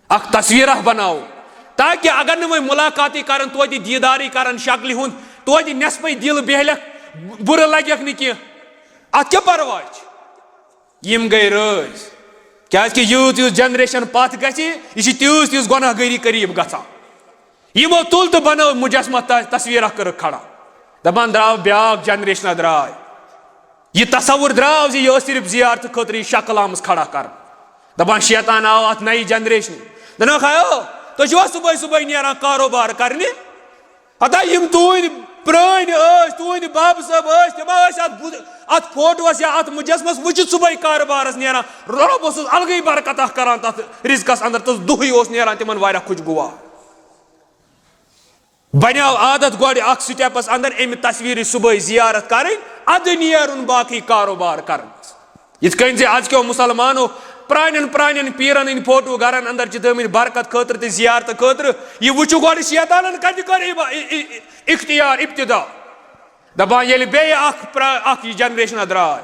اکھ تصویرہ بناوو، تاکہ اگر نہٕ وۄنۍ مُلاقاتٕے کرن، توتہِ دیٖدارٕے کرن شکلہِ ہُنٛد، توتہِ نٮ۪صفے دِل بیہلکھ، بُرٕ لگٮ۪کھ نہٕ کینٛہہ۔ اتھ کیٛاہ پرواے چھُ؟ یِم گٔے رٲضۍ، کیازِ کہِ یۭژ یۭژ جنریشن پتھ گژھِ، یہِ چھِ تیٖژ تیٖژ گۄناہ گٲری قریب گژھان۔ یِمو تُل تہٕ بنٲو مجسمہ، ت-، تصویرہ کٔرٕکھ کھڑا۔ دپان درٛاو بیٛاکھ جنریشنہ درٛاے۔ یہِ تصور درٛاو زِ یہِ ٲس صرف زیارتہٕ خٲطرٕ یہِ شکل آمٕژ کھڑا کرنہٕ۔ دپان شیطان آو اتھ نَیہِ جنریشنہِ۔ دپان، ہیو، تُہۍ چھِوا صبحٲے صبحٲے نیران کاروبار کرنہِ؟ ہتا یِم تُہٕنٛدۍ پرٛٲنۍ ٲسۍ، تُہٕنٛدۍ بابہٕ صٲب ٲسۍ، تِم ٲسۍ اتھ بُد-، اتھ فوٹوس یا اتھ مجسمس وٕچھِتھ صبحٲے کاربارس نیران۔ رۄب اوسُس الگٕے برکتہ کران تتھ رزقس اندر، تہٕ دُہٕے اوس نیران تِمن واریاہ خوشگوار۔ بنیو عادت گۄڈٕ اکھ سٹیپس اندر امہِ تصویرٕچ صبحٲے زیارت کرٕنۍ، ادٕ نیرُن باقٕے کاروبار کرنس۔ یِتھ کٔنۍ زِ ازکیو مسلمانو پرانٮ۪ن پرانٮ۪ن پیرن ہٕنٛدۍ فوٹو گرن اندر چھِ تھٲومٕتۍ برکت خٲطرٕ تہٕ زیارت خٲطرٕ۔ یہِ وٕچھِو گۄڈٕ شیطانن کتہِ کٔر عبا-، ا-، ا-، اختیار، ابتدا۔ دپان ییٚلہِ بیٚیہِ اکھ پرا-، اکھ یہِ جنریشن درٛاے،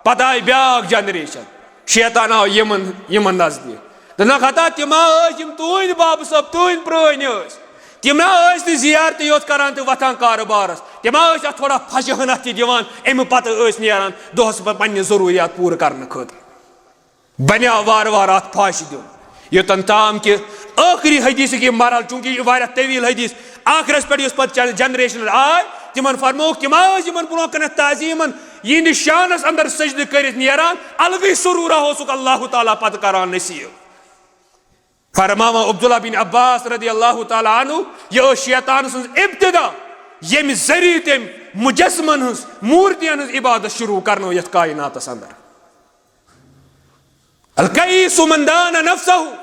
پتہٕ آیہِ بیٛاکھ جنریشن، شیطان آو یِمن، یِمن نزدیٖک۔ دوٚپنکھ، ہتا تِم ہا ٲسۍ یِم تُہٕنٛدۍ بابہٕ صٲب، تُہٕنٛدۍ پرٛٲنۍ ٲسۍ۔ تِم ہا ٲسۍ نہٕ زیارتٕے یوت کران تہٕ وۄتھان کارٕبارس۔ تِم ہا ٲسۍ اتھ تھوڑا پھشہِ ہنا تہِ دِوان، امہِ پتہٕ ٲسۍ نیران دۄہس پتہٕ پننہِ ضروٗریات پوٗرٕ کرنہٕ خٲطرٕ۔ بنیٛاو وارٕ وارٕ اتھ پھاشہِ دیُن، یوٚتن تام کہِ ٲخری حدیثُک یہِ مرحلہٕ، چوٗنٛکہِ یہِ چھُ واریاہ طویل حدیث، ٲخرس پٮ۪ٹھ یُس پتہٕ چن-، جنریشن آے، تِمن فرمووُکھ، تِم ٲسۍ یِمن برونٛہہ کنٮ۪تھ تعظیمن یِہنٛدِس شانس اندر سجدٕ کٔرِتھ نیران، الگٕے سرورا اوسُکھ اللہ تعالیٰ پتہٕ کران نصیب۔ فرماوان عبداللہ بن عباس رضی اللہ تعالیٰ عنہ، یہِ ٲس شیطان سٕنٛز ابتدا، ییٚمہِ ذٔریعہٕ تٔمۍ مجسمن ہٕنٛز، مورتین ہٕنٛز عبادت شروع کرنٲو یتھ کائناتس اندر۔ الکیس من دان نفسہ۔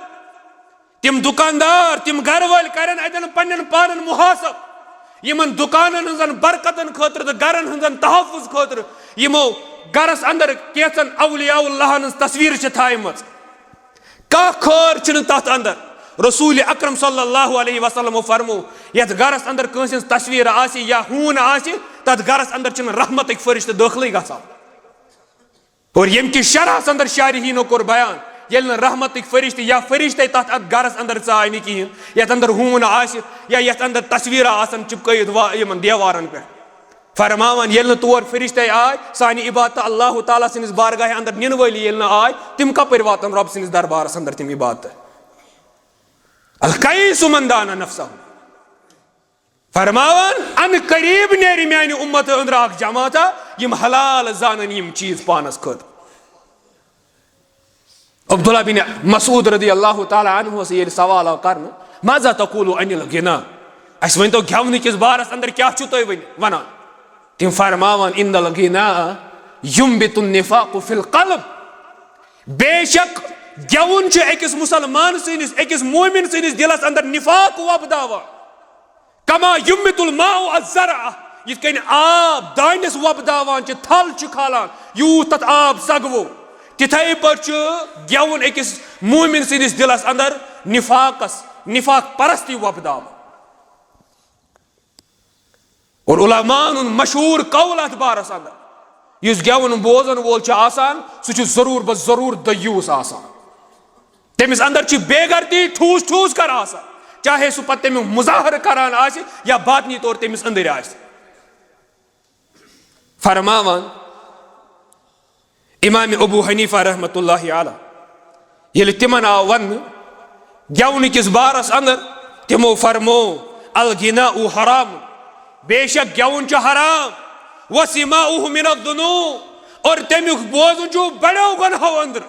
تِم دکاندار، تِم گرٕ وٲلۍ کرن اتٮ۪ن پننٮ۪ن پانن محاسب، یِمن دکانن ہٕنٛزن برکتن خٲطرٕ تہٕ گرن ہٕنٛزن تحفظ خٲطرٕ یِمو گرس اندر کینٛژن اولیاء اللہن ہٕنٛز تصویر چھِ تھایمژ۔ کانٛہہ خٲر چھُنہٕ تتھ اندر۔ رسول اکرم صلی اللہ علیہ وسلمو فرمو، یتھ گرس اندر کٲنٛسہِ ہٕنٛز تصویر آسہِ یا ہوٗن آسہِ، تتھ گرس اندر چھِنہٕ رحمتٕکۍ فرشتہٕ دٲخلٕے گژھان۔ اور ییٚمہِ کِس شرحس اندر شارحینو کوٚر بیان، ییٚلہِ نہٕ رحمتٕکۍ فرشتہٕ یا فرشتے تتھ اتھ گرس اندر ژاے نہٕ کِہیٖنۍ، یتھ اندر ہوٗن آسہِ یا یتھ اندر تصویرہ آسن چپکٲیِتھ وا-، یِمن دیوارن پٮ۪ٹھ۔ فرماوان، ییٚلہِ نہٕ تور فرشتے آے، سانہِ عبادتہٕ اللہ تعالیٰ سٕنٛدِس بارگاہہِ اندر نِنہٕ وٲلی ییٚلہِ نہٕ آے، تِم کپٲرۍ واتن رۄب سٕنٛدِس دربارس اندر تِم عبادتہٕ؟ الکیس من دان نفسہ۔ فرماوان، ان قریب نیرِ میانہِ امت أنٛدرٕ اکھ جماعتا، یِم حلال زانن یِم چیٖز پانس خٲطرٕ۔ عبداللہ بن مسعود رضی اللہ تعالیٰ عنہ ییٚلہِ سوال آو کرنہٕ، ماذا تقول عن الغنا؟ اسہِ ؤنۍ تو گٮ۪ونہٕ کِس بارس اندر کیٛاہ چھِو تُہۍ وۄنۍ ونان؟ تِم فرماوان، ان الغنا ينبت النفاق في القلب۔ بے شک گٮ۪وُن چھُ أکِس مسلمان سٕنٛدِس، أکِس مومن سٕنٛدِس دِلس اندر نفاق وۄپداوان۔ کما یمبت الماء الزرع، یِتھ کٔنۍ آب دانٮ۪س وۄپداوان چھِ، تھل چھِ کھالان، یوٗت تتھ آب سگوو، تِتھے پٲٹھۍ چھُ گٮ۪وُن أکِس مومن سٕنٛدِس دِلس اندر نفاقس، نفاق پرستی وۄپداوان۔ اور علماءن ہُنٛد مشہوٗر قول اتھ بارس اندر، یُس گٮ۪وُن بوزن وول چھُ آسان، سُہ چھُ ضروٗر بہ ضروٗر دیوٗس آسان۔ تٔمِس اندر چھِ بے غیرتی ٹھوٗس ٹھوٗس کر آسان، چاہے سُہ پتہٕ تمیُک مظاہرٕ کران آسہِ یا باطنی طور تٔمِس أنٛدٕرۍ آسہِ۔ فرماوان امام ابو حنیفہ رحمۃ اللہ علیہ، ییٚلہِ تِمن آو وننہٕ گٮ۪ونہٕ کِس بارس اندر، تِمو فرمو، الغناء حرام، بے شک گٮ۪وُن چھُ حرام، وسماعه من الذنوب، اور تمیُک بوزُن چھُ بڑیو گۄنہو اندر۔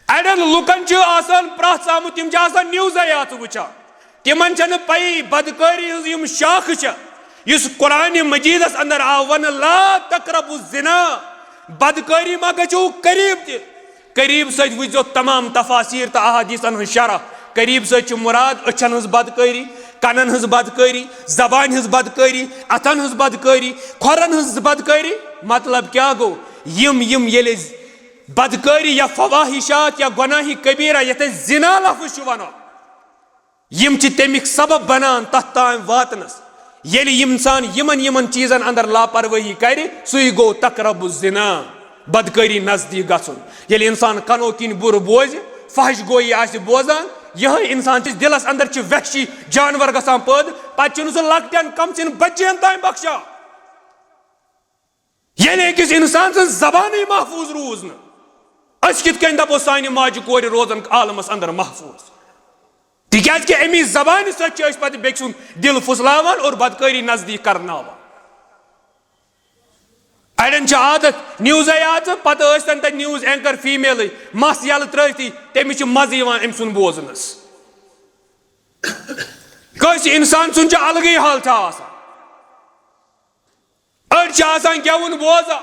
اڑٮ۪ن لُکن چھُ آسان پرٛژھ آمُت، تِم چھِ آسان نِوزے یاژٕ وٕچھان۔ تِمن چھنہٕ پیی بدکٲری ہٕنٛز یِم شاخہٕ چھےٚ، یُس قرآن مجیدس اندر آو وننہٕ، لا تقربوا الزنا، بدکٲری ما گژھِو قریب تہِ۔ قریب سۭتۍ وٕچھزیو تمام تفاسیر تہٕ احادیثن ہٕنٛز شرح۔ قریب سۭتۍ چھُ مراد أچھن ہٕنٛز بدکٲری، کنن ہٕنٛز بدکٲری، زبانہِ ہٕنٛز بدکٲری، اتھن ہٕنٛز بدکٲری، کھۄرن ہٕنٛز بدکٲری۔ مطلب کیٛاہ گوٚو؟ یِم، یِم ییٚلہِ بدکٲری یا فواحشات یا گۄناہی کبیرہ، یتھ أسۍ زنا لفظ چھِ ونان، یِم چھِ تمیُک سبب بنان تتھ تام واتنس۔ ییٚلہِ انسان یِمن، یِمن چیٖزن اندر لاپروٲہی کرِ، سُے گوٚو تقرب الزنا، بدکٲری نزدیٖک گژھُن۔ ییٚلہِ انسان کنو کِنۍ بُرٕ بوزِ، فحش گویی آسہِ بوزان، یِہوٚے انسان چھِ دِلس اندر چھِ وحشی جانور گژھان پٲدٕ، پتہٕ چھُنہٕ سُہ لۄکٹٮ۪ن کمژھٮ۪ن بچین تام بخشان۔ ییٚلہِ أکِس اِنسان سٕنٛز زبانٕے محفوٗظ روٗز نہٕ، أسۍ کِتھ کٔنۍ دَپو سانہِ ماجہِ کورِ روزن عالمس اندر محفوٗظ؟ تِکیازِ کہِ اَمی زبانہِ سۭتۍ چھِ أسۍ پتہٕ بیٚکہِ سُنٛد دِل پھُسلاوان اور بدکٲری نزدیٖک کرناوان۔ اَڑٮ۪ن چھِ عادت نِوزے یاژٕ، پتہٕ ٲسۍ تن تَتہِ نِوٕز اینکر فیٖمیلٕے، مَس یَلہٕ ترٲوتھٕے تٔمِس چھُ مَزٕ یِوان أمۍ سُنٛد بوزنس۔ کٲنٛسہِ اِنسان سُنٛد چھُ الگٕے حالتھا آسان۔ أڑۍ چھِ آسان گٮ۪وُن بوزان،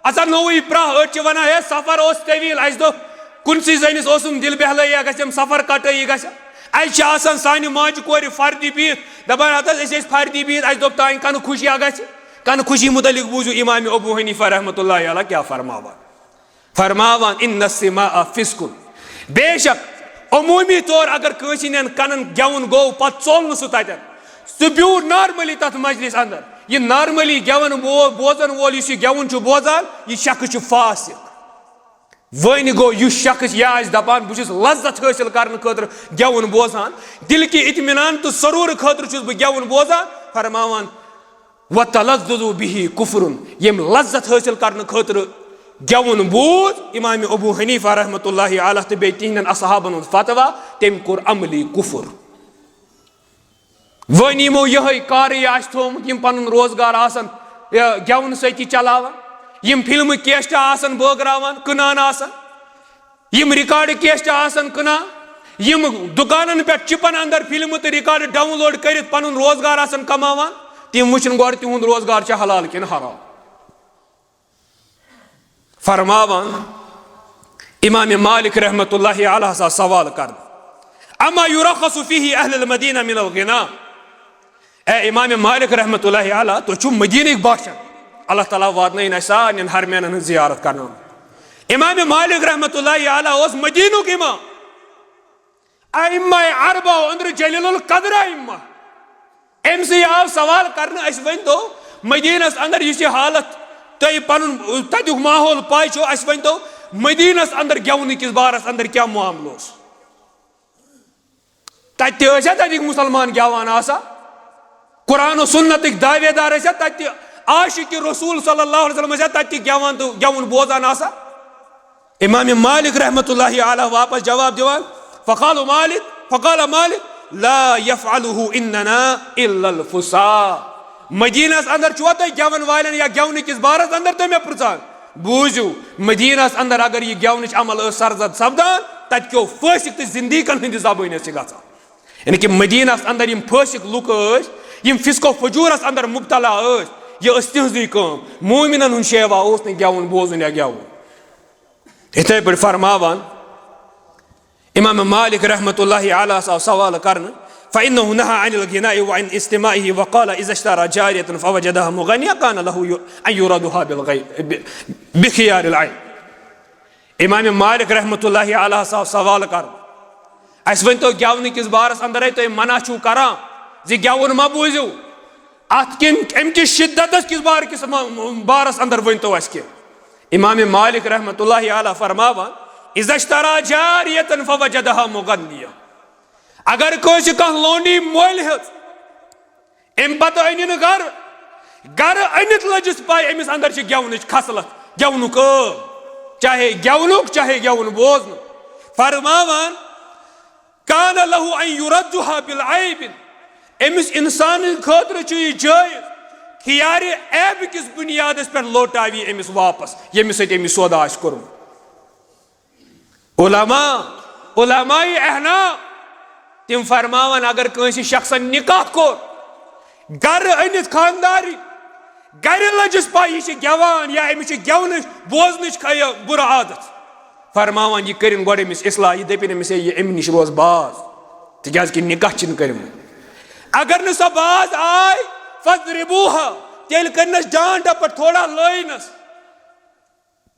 اَژان نوٚوُے پرٛاہ، أڑۍ چھِ وَنان، ہے، سفر اوس طویل، اَسہِ دوٚپ، کُنسٕے زٔنِس اوسُم دِل بیٚہلٲیی گژھِ، یِم سفر کَٹٲیی گژھِ۔ اَسہِ چھِ آسان سانہِ ماجہِ کورِ فردِ بِہِتھ، دَپان، ہَتہٕ حظ، أسۍ ٲسۍ فردِ بِہِتھ، اَسہِ دوٚپ، تانۍ کَنہٕ خوشی ہا گژھِ۔ کَنہٕ خوشی مُتعلِق بوٗزِو اِمام ابو حنیفہ رحمتہ اللہ علیہ کیٛاہ فرماوان۔ فرماوان، "ان السماع فسق"، بے شک عمومی طور اگر کٲنٛسہِ ہٕنٛدٮ۪ن کنن گٮ۪وُن گوٚو، پتہٕ ژوٚل نہٕ سُہ تتٮ۪ن، سُہ بیوٗٹھ نارملی تتھ مجلس اندر، یہِ نارملی گٮ۪وُن بو-، بوزن وول یُس یہِ گٮ۪وُن چھُ بوزان، یہِ شخص چھُ فاسق۔ وۄنۍ گوٚو، یُس شخص یہِ آسہِ دپان، بہٕ چھُس لذت حٲصِل کرنہٕ خٲطرٕ گٮ۪وُن بوزان، دِل کہِ اطمینان تہٕ سرور خٲطرٕ چھُس بہٕ گٮ۪وُن بوزان، فرماوان، "وتلذذ به کفر"، ییٚمۍ لذت حٲصِل کرنہٕ خٲطرٕ گٮ۪وُن بوز، امام ابو حنیفہ رحمتہ اللہ علیہ تہٕ بیٚیہِ تِہنٛدٮ۪ن اصحابن ہُنٛد فتویٰ، تٔمۍ کوٚر عملی کفر۔ وۄنۍ یِمو یِہوٚے کارٕے آسہِ تھوٚومُت، یِم پَنُن روزگار آسَن، یہِ، گٮ۪ونہٕ سۭتی چلاوان، یِم فِلمہٕ کیسٹہٕ آسَن بٲگراوان، کٕنان آسَن، یِم ریکارڈ کیسٹہٕ آسَن کٕنان، یِم دُکانَن پٮ۪ٹھ چِپَن اندر فِلمہٕ تہٕ ریکارڈ ڈاؤن لوڈ کٔرِتھ پَنُن روزگار آسَن کماوان، تِم وٕچھِن گۄڈٕ تِہُنٛد روزگار چھا حلال کِنہٕ حرام۔ فرماوان، امام مالک رحمۃ اللہ علیہ ہسا سوال کرنہٕ، "اما یرخص فیہ اہل المدینہ من الغنا؟" اے امام مالک رحمۃ اللہ علیہ، تُہۍ چھِو مدینٕکۍ باشند، اللہ تعالیٰ واتنٲیِن اَسہِ سارنٕے حرمینن ہٕنٛز زیارت کرناونہٕ۔ امام مالک رحمۃ اللہ علیہ اوس مدینُک امام، ائمہ اربعہ اندر جلیل القدر ائمہ۔ أمۍ سٕے آو سوال کرنہٕ، "اَسہِ ؤنۍ تو مدینس اندر یُس یہِ حالت تۄہہِ پنُن تتیُک ماحول پاے چھو، اَسہِ ؤنۍ تو مدینس اندر گٮ۪ونہٕ کِس بارس اندر کیٛاہ معاملہٕ اوس؟ تتہِ تہِ ٲسیا تتیُک مسلمان گٮ۪وان آسان؟ قرآن و سنتٕکۍ دعوے دار ٲسیا تتہِ تہِ؟ عاشق رسول صلی اللہ علیہ وسلم ٲسیا تتہِ تہِ گٮ۪وان تہٕ گٮ۪وُن بوزان آسان؟" امام مالک رحمۃ اللہ علیہ واپس جواب دِوان، فقال مالک، فقال مالک، "لا یفعلہ عندنا الا الفساق۔" مدینس اندر چھُوا تُہۍ گٮ۪ون والٮ۪ن یا گٮ۪ونہٕ کِس بارس اندر تُہۍ مےٚ پرژھان؟ بوٗزِو، مدینس اندر اگر یہِ گٮ۪ونٕچ عمل ٲس سرزد سپدان، تتہِ کیو فٲسق تہٕ زندیقن ہٕنٛدِ زبٲنۍ ٲس یہِ گژھان۔ یعنی کہ مدینس اندر یِم فٲسق لُکھ ٲسۍ، یِم فسق و فجورس اندر مبتلا ٲسۍ، یہِ ٲس تِہنٛزٕے کٲم۔ مومنن ہُنٛد شیوا اوس نہٕ گٮ۪وُن بوزُن یا گٮ۪وُن۔ یِتھے پٲٹھۍ فرماوان امام مالک رحمۃ اللہ علیہ آو سوال کرنہٕ، "فإنه نهى عن الغناء وعن استماعه وقال إذا اشترى جارية فوجدها مغنية كان له أن يردها بالغي-، ب-، بخيار العين۔" امام مالک رحمۃ اللہ علیہ آو سوال کرنہٕ، "اَسہِ ؤنۍ تو گٮ۪ونہٕ کِس بارس اندرے تُہۍ منع چھِو کران زِ گٮ۪وُن مہ بوٗزِو، اتھ کِنۍ امہِ کِس شدتس کِس بار کِس ما-، بارس اندر ؤنۍ تو اَسہِ کینٛہہ؟" امام مالک رحمۃ اللہ علیہ فرماوان، "اذا اشترى جاریة فوجدها مغنیہ"، اگر کٲنٛسہِ کانٛہہ لونڈی مٔلۍ ہیٚژ، امہِ پتہٕ أنِن گرٕ، گرٕ أنِتھ لٔجِس پاے أمِس اندر چھِ گٮ۪ونٕچ خصلت، گٮ۪ونُک عٲب، چاہے گٮ۪ونُک چاہے گٮ۪وُن بوزنُک۔ فرماوان، کان لہ ان یردہا بالعیب، أمِس انسانہٕ خٲطرٕ چھُ یہِ جٲیز خیارِ عیب کِس بُنیادس پٮ۪ٹھ لوٹاوِ یہِ أمِس واپس، ییٚمِس سۭتۍ أمۍ یہِ سودا آسہِ کوٚرمُت۔ علماء، علماء احناف، تِم فرماوان اگر کٲنٛسہِ شخصن نکاح کوٚر، گرٕ أنِتھ خانداری، گرِ لٔجِس پاے یہِ چھِ گٮ۪وان یا أمِس چھِ گٮ۪ونٕچ بوزنٕچ خ-، یہِ بُرٕ عادت۔ فرماوان، یہِ کٔرِن گۄڈٕ أمِس اصلاح، یہِ دٔپِن أمِس، "ہے، یہِ اَمہِ نِش روز باز، تِکیٛازِ کہِ نِکاح چھِنہٕ کٔرمٕتۍ۔" اگر نہٕ سۄ باز آے، فضربوها، تیٚلہِ کٔرِنَس ڈانٹ ڈپٹ، تھوڑا لٲینَس۔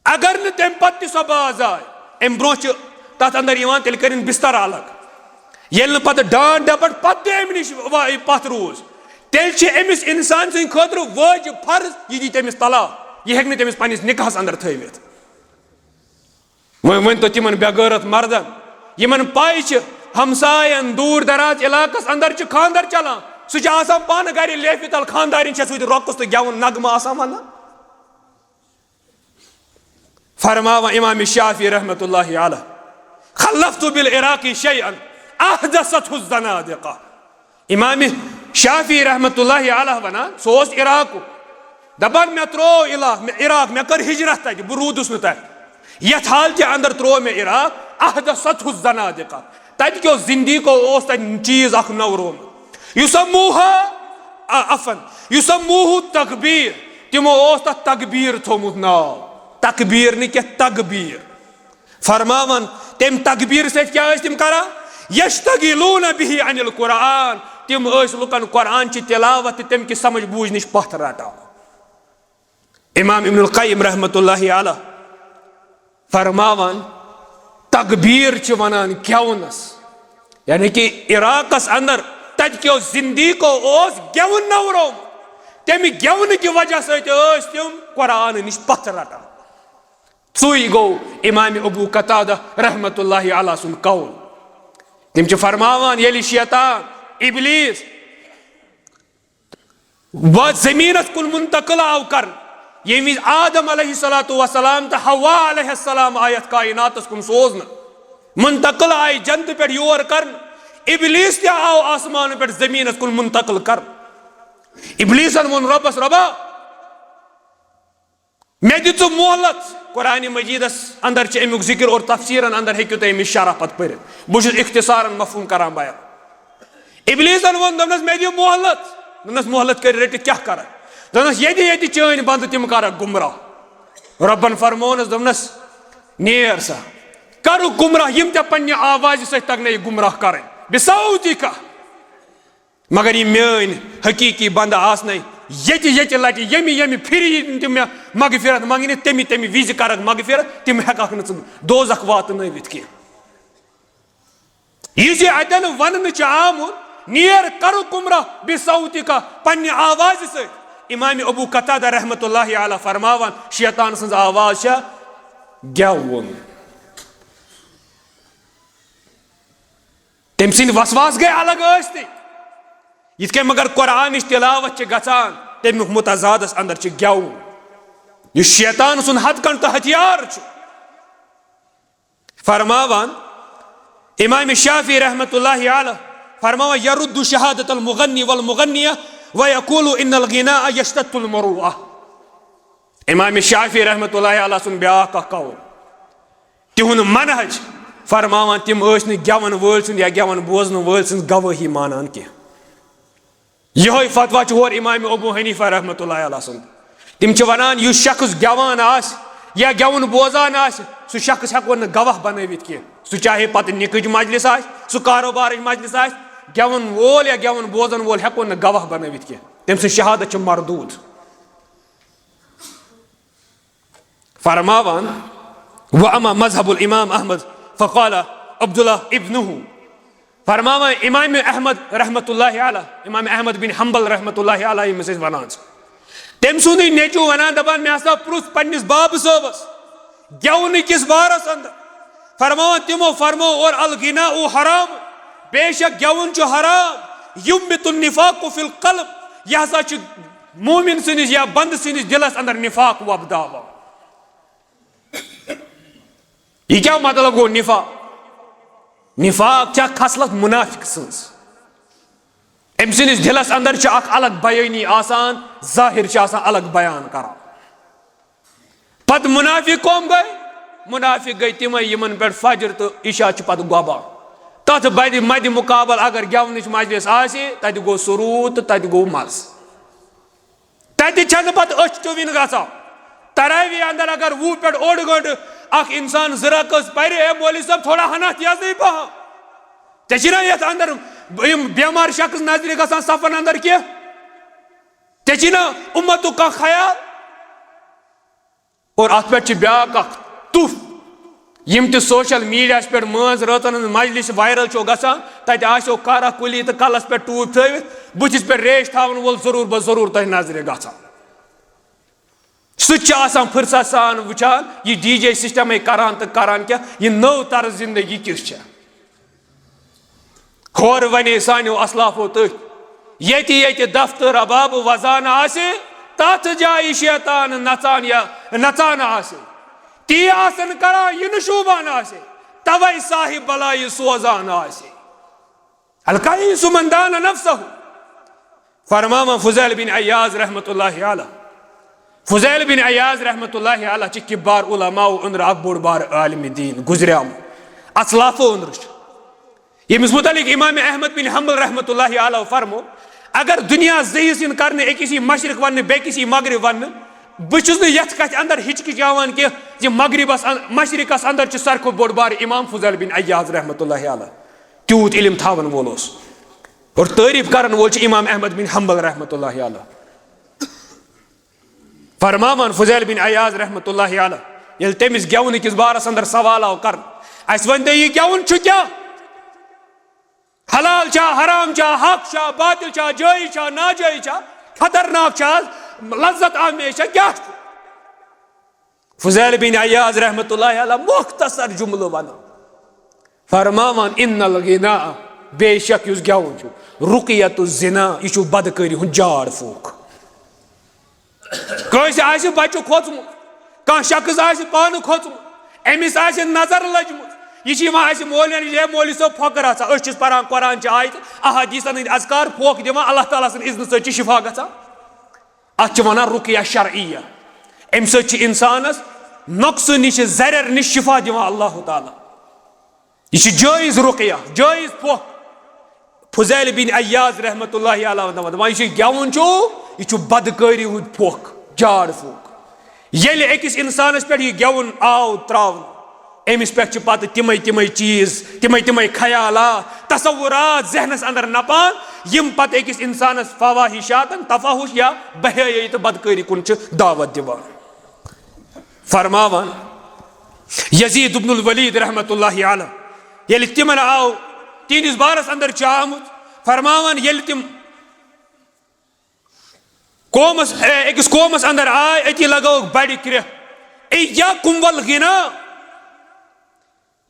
اگر نہٕ تَمہِ پتہٕ تہِ سۄ باز آے، اَمہِ برونٛہہ چھِ تَتھ اندر یِوان، تیٚلہِ کٔرِن بستر الگ۔ ییٚلہِ نہٕ پتہٕ ڈانٹ ڈپٹ پتہٕ تہِ اَمہِ نِش وا-، پتھ روٗز، تیٚلہِ چھِ أمِس اِنسان سٕنٛدِ خٲطرٕ وٲجِب فرض، یہِ دی تٔمِس طلاق، یہِ ہیٚکہِ نہٕ تٔمِس پننِس نِکاحس اندر تھٲوِتھ۔ وۄنۍ ؤنۍ تو تِمن بے غٲرت مردن، یِمن پاے چھِ، ہمساین، دوٗر دراز علاقس اندر چھِ خاندر چلان، سُہ چھُ آسان پانہٕ گرِ لیفہِ تل، خاندارٮ۪ن چھِ سۭتۍ رۄقُص تہٕ گٮ۪وُن نغمہٕ آسان ونان۔ فرماوان امام شافعی رحمۃ اللہ علیہ، "خلفت بالعراق شیئا احدثته الزنادقہ۔" امام شافعی رحمۃ اللہ علیہ ونان، سُہ اوس عراقُک، دپان، "مےٚ تروو علاق-، مےٚ عراق، مےٚ کٔر ہجرت تتہِ، بہٕ روٗدُس نہٕ تتہِ۔ یتھ حالتہِ اندر تروو مےٚ عراق، احدثته الزنادقہ، تتہِ کیو زندیقو اوس تتہِ چیز اکھ نورومُت، یسموها، آ، عفوا، یسموه تکبیر، تِمو اوس تتھ تکبیر تھوٚومُت ناو، تکبیر نہٕ کینٛہہ، تکبیر۔" فرماوان، تَمہِ تکبیر سۭتۍ کیٛاہ ٲسۍ تِم کران؟ یشتغلون به عن القرآن، تِم ٲسۍ لُکن قرآن چہِ تلاوت تہٕ تَمہِ کہِ سمجھ بوٗجھ نِش پتھ رٹان۔ امام ابن القیم رحمۃ اللہ علیہ فرماوان، تکبیر چھِ ونان گٮ۪ونس۔ یعنی کہ عراقس اندر تتہِ کیو زندیقو اوس گٮ۪وُن نورومُت۔ تمہِ گٮ۪ونہٕ کہِ وجہ سۭتۍ ٲسۍ تِم قرآن نِش پتھ رٹان۔ ژُے گوٚو امام ابو قتادہ رحمت اللہ علیہ سُنٛد قول۔ تِم چھِ فرماوان، ییٚلہِ شیطان، ابلیس، وۄنۍ زمینس کُن منتقل آو کرنہٕ، ییٚمہِ وِزِ آدم علیہ الصلوۃ والسلام تہٕ حوا علیہ السلام آیتھ کائناتس کُن سوزنہٕ، منتقل آیہِ جنتہٕ پٮ۪ٹھ یور کرنہٕ، ابلیس تہِ آو آسمان پٮ۪ٹھ زمینس کُن منتقل کرنہٕ۔ ابلیسن ووٚن رۄبس، رۄبا، مےٚ دِ ژٕ مۄہلت۔ قرآن مجیدس اندر چھِ امیُک ذکر اور تفسیرن اندر ہیٚکِو تُہۍ امیِچ شرح پتہٕ پٔرِتھ۔ بہٕ چھُس اختصارن مفہوم کران بیان۔ ابلیسن ووٚن، دوٚپنس، مےٚ دِ مۄہلت۔ دوٚپنس، مۄہلت کٔرِتھ رٔٹِتھ کیٛاہ کرکھ؟ دوٚپنس، ییٚتہِ ییٚتہِ چٲنۍ بندٕ تِم کرکھ گمراہ۔ رۄبن فرموونس، دوٚپنس، نیر سا، کرُکھ گمراہ، یِم ژےٚ پننہِ آوازِ سۭتۍ تگنے گمراہ کرٕنۍ، بصوتک۔ مگر یِم میٲنۍ حقیقی بندٕ آسنے، ییٚتہِ ییٚتہِ لٹہِ، ییٚمہِ ییٚمہِ پھرِ یِن تِم مےٚ مغفرت منگنہِ، تمہِ تمہِ وِزِ کرکھ مغفرت، تِم ہیٚککھ نہٕ ژٕ دوزخ واتنٲوِتھ کینٛہہ۔ یہِ زِ اتٮ۪ن وننہٕ چھُ آمُت، نیر کرُکھ گمراہ بصوتک، پننہِ آوازِ سۭتۍ۔ امام ابو قتادہ رحمت اللہ علیہ فرماوان، شیطان سٕنٛز آواز چھےٚ گٮ۪وُن۔ تٔمۍ سٕنٛدۍ وسواس گٔے الگ ٲسۍ تہِ۔ یِتھ کٔنۍ مگر قرآنٕچ تلاوت چھِ گژھان، تَمیُک متضادس اندر چھِ گٮ۪وُن، یُس شیطان سُنٛد ہتھ گھنٹہٕ ہتھیار چھُ۔ فرماوان امام شافعی رحمت اللہ علیہ، فرماوان، یرد شہادت المغنی والمغنیہ ویقول ان الغناء یشتت المروءہ۔ امام شافعی رحمت اللہ علیہ سُنٛد بیاکھ اکھ قول، تِہُنٛد منہج فرماوان، تِم ٲسۍ نہٕ گٮ۪وَن وٲلۍ سُنٛد یا گٮ۪وَن بوزنہٕ وٲلۍ سٕنٛز گوٲہی مانان کینٛہہ۔ یِہوٚے فتویٰ چھُ ہورٕ امام ابو حنیفہ رحمۃ اللہ علیہ سُنٛد۔ تِم چھِ وَنان، یُس شخص گٮ۪وان آسہِ یا گٮ۪وُن بوزان آسہِ، سُہ شخص ہٮ۪کون نہٕ گواہ بنٲوِتھ کینٛہہ۔ سُہ چاہے پتہٕ نِکٕچ مجلس آسہِ، سُہ کاروبارٕچ مجلس آسہِ، گٮ۪وَن وول یا گٮ۪وُن بوزَن وول ہٮ۪کون نہٕ گواہ بنٲوِتھ کینٛہہ۔ تٔمۍ سٕنٛز شہادت چھِ مردود۔ فرماوان، و اما مذہب الامام احمد فقال عبداللہ ابنہ۔ فرماوان امام احمد رحمت اللہ علیہ، امام احمد بن حنبل رحمت اللہ علیہ، ییٚمِس أسۍ وَنان چھِ، تٔمۍ سُنٛدُے نیٚچوٗ وَنان، دَپان، مےٚ ہسا پرُژھ پننِس بابہٕ صٲبَس گٮ۪ونہٕ کِس بارس اندر۔ فرماوان تِمو، فرموو، اور الغناء حرام، بے شک گٮ۪وُن چھُ حرام۔ یمبت النفاق فی القلب، یہِ ہسا چھُ مومن سٕنٛدِس یا بندٕ سٕنٛدِس دِلس اندر نفاق وۄپداوان۔ یہِ کیٛاہ مطلب گوٚو نفاق؟ نفاق چھےٚ خصلت منافق سٕنٛز۔ أمۍ سٕنٛدِس دِلس اندر چھِ اکھ الگ بیٲنی آسان، ظٲہِر چھِ آسان الگ بیان کران۔ پتہٕ منافق کۄم گٔے؟ منافق گٔے تِمے یِمن پٮ۪ٹھ فجر تہٕ عشاء چھِ پتہٕ گۄبان۔ تتھ بدِ مدِ مقابل اگر گٮ۪ونٕچ مجلس آسہِ، تتہِ گوٚو سرود تہٕ تتہِ گوٚو مزٕ۔ تتہِ چھنہٕ پتہٕ أچھ ٹُوِنۍ گژھان۔ تراویح اندر اگر وُہ پٮ۪ٹھ اوٚڑ گٲنٹہٕ اکھ انسان زٕ رکٲژ پرِ، اے مولوی صٲب، تھوڑا ہنا تیزٕے پہم۔ ژےٚ چھِی نا یتھ اندر یِم بیمار شخص نظرِ گژھان صفن اندر کینٛہہ؟ ژےٚ چھِی نا اُمتُک کانٛہہ خیال؟ اور اتھ پٮ۪ٹھ چھِ بیٛاکھ اکھ تُف، یِم تہِ سوشل میڈیاہس پٮ۪ٹھ مٲنٛز رٲژن ہٕنٛز مجلس وائرل چھو گژھان، تتہِ آسیو کارا کُلی تہٕ کلس پٮ۪ٹھ ٹوٗپۍ تھٲوِتھ، بٕتھِس پٮ۪ٹھ ریش تھاون وول ضروٗر بہ ضروٗر تۄہہِ نظرِ گژھان۔ سُہ تہِ چھُ آسان فرصت سان وٕچھان، یہِ ڈی جے سسٹمے کران تہٕ کران کیٛاہ، یہِ نٔو طرز زندگی کِژھ چھےٚ۔ ہورٕ ونے سانیو اسلافو تٔتھۍ، ییٚتہِ ییٚتہِ دفتر رباب وزان آسہِ، تتھ جایہِ شیطان نژان یا نژان آسہِ۔ تی آسن کران یہِ نہٕ شوٗبان آسہِ، توے صاحب بلایہِ سوزان آسہِ۔ الکیس من دان نفسہ۔ فرماوان فضیل بن عیاض رحمت اللہ علیہ۔ فضیل بن عیاض رحمت اللہ علیہ چھِ کبار علماء اندر اکھ بوٚڑ بار عالم دین گزریمُت، اسلافو اندر چھُ۔ ییٚمِس متعلق امام احمد بن حنبل رحمت اللہ علیہ فرمو، اگر دنیا زٕ حصہٕ یِن کرنہٕ، أکِس یی مشرق وننہٕ، بیٚکِس یی مغرب وننہٕ، بہٕ چھُس نہٕ یتھ کتھِ اندر ہچکچاوان کینٛہہ زِ مغربس ان-، مشرقس اندر چھُ ساروی کھۄتہٕ بوٚڑ بار امام فضیل بن عیاض رحمت اللہ علیہ۔ تیوٗت علم تھاون وول اوس۔ اور تعریف کرن وول چھُ امام احمد بن حنبل رحمت اللہ علیہ۔ فرماوان فضیل بن عیاض رحمت اللہ علیہ، ییٚلہِ تٔمِس گٮ۪ونہٕ کِس بارس اندر سوال آو کرنہٕ، اسہِ ؤنۍ تو، یہِ گٮ۪وُن چھُ کیٛاہ؟ حلال چھا، حرام چھا، حق چھا، باطل چھا، جٲیز چھا، ناجٲیز چھا، خطرناک چھا، لذت آمیز چھا، کیٛاہ چھُ؟ فضیل بن عیاض رحمتہ اللہ علیہ مختصر جملہٕ ونان، فرماوان، ان الغناء، بے شک یُس گٮ۪وُن چھُ، رقیۃ الزنا، یہِ چھُ بدکٲری ہُنٛد جاڑ پھوٗک۔ کٲنٛسہِ آسہِ بچہِ کھوژمُت، کانٛہہ شخص آسہِ پانہٕ کھوژمُت، أمِس آسہِ نظر لٔجمٕژ، یہِ چھِ یِوان اَسہِ مولوی نِش، "ہے مولوی صٲب، پھۄکہٕ رژھا، أسۍ چھِس پران قرآن چہِ آیتہٕ، احادیٖثن ہٕنٛدۍ اذکار، پھۄکھ دِوان، اللہ تعالیٰ سٕنٛدِ اذنہٕ سۭتۍ چھِ شفا گژھان۔" اَتھ چھِ وَنان رُقیہ شرعیہ۔ اَمہِ سۭتۍ چھِ اِنسانَس نۄقصہٕ نِش، زَرٮ۪ر نِش شفا دِوان اللہ تعالیٰ۔ یہِ چھِ جٲیز رُقیہ، جٲیز پھۄکھ۔ فضیل بن عیاض رحمتہ اللہ علیہ وَنان، دَپان، یہِ چھُ گٮ۪وُن چھُ، یہِ چھُ بدکٲری ہُنٛد پھۄکھ، جاڑ پھوٚکھ۔ ییٚلہِ أکِس اِنسانَس پٮ۪ٹھ یہِ گٮ۪وُن آو ترٛاونہٕ، أمِس پٮ۪ٹھ چھِ پَتہٕ تِمَے تِمَے چیٖز، تِمَے تِمَے خیالات، تصورات ذہنَس اندر نَپان، یِم پَتہٕ أکِس اِنسانَس فواحشاتَن، تفاحش یا بے حیٲیی تہٕ بدکٲری کُن چھِ دعوت دِوان۔ فرماوان یزید ابن الولید رحمتہ اللہ علیہ، ییٚلہِ تِمن آو، تِہنٛدِس بارس اندر چھُ آمُت، فرماوان ییٚلہِ تِم قومس، اے، أکِس قومس اندر آے، أتی لگٲوکھ بڑِ کرٛیٚکھ، "ایاکم والغنا"،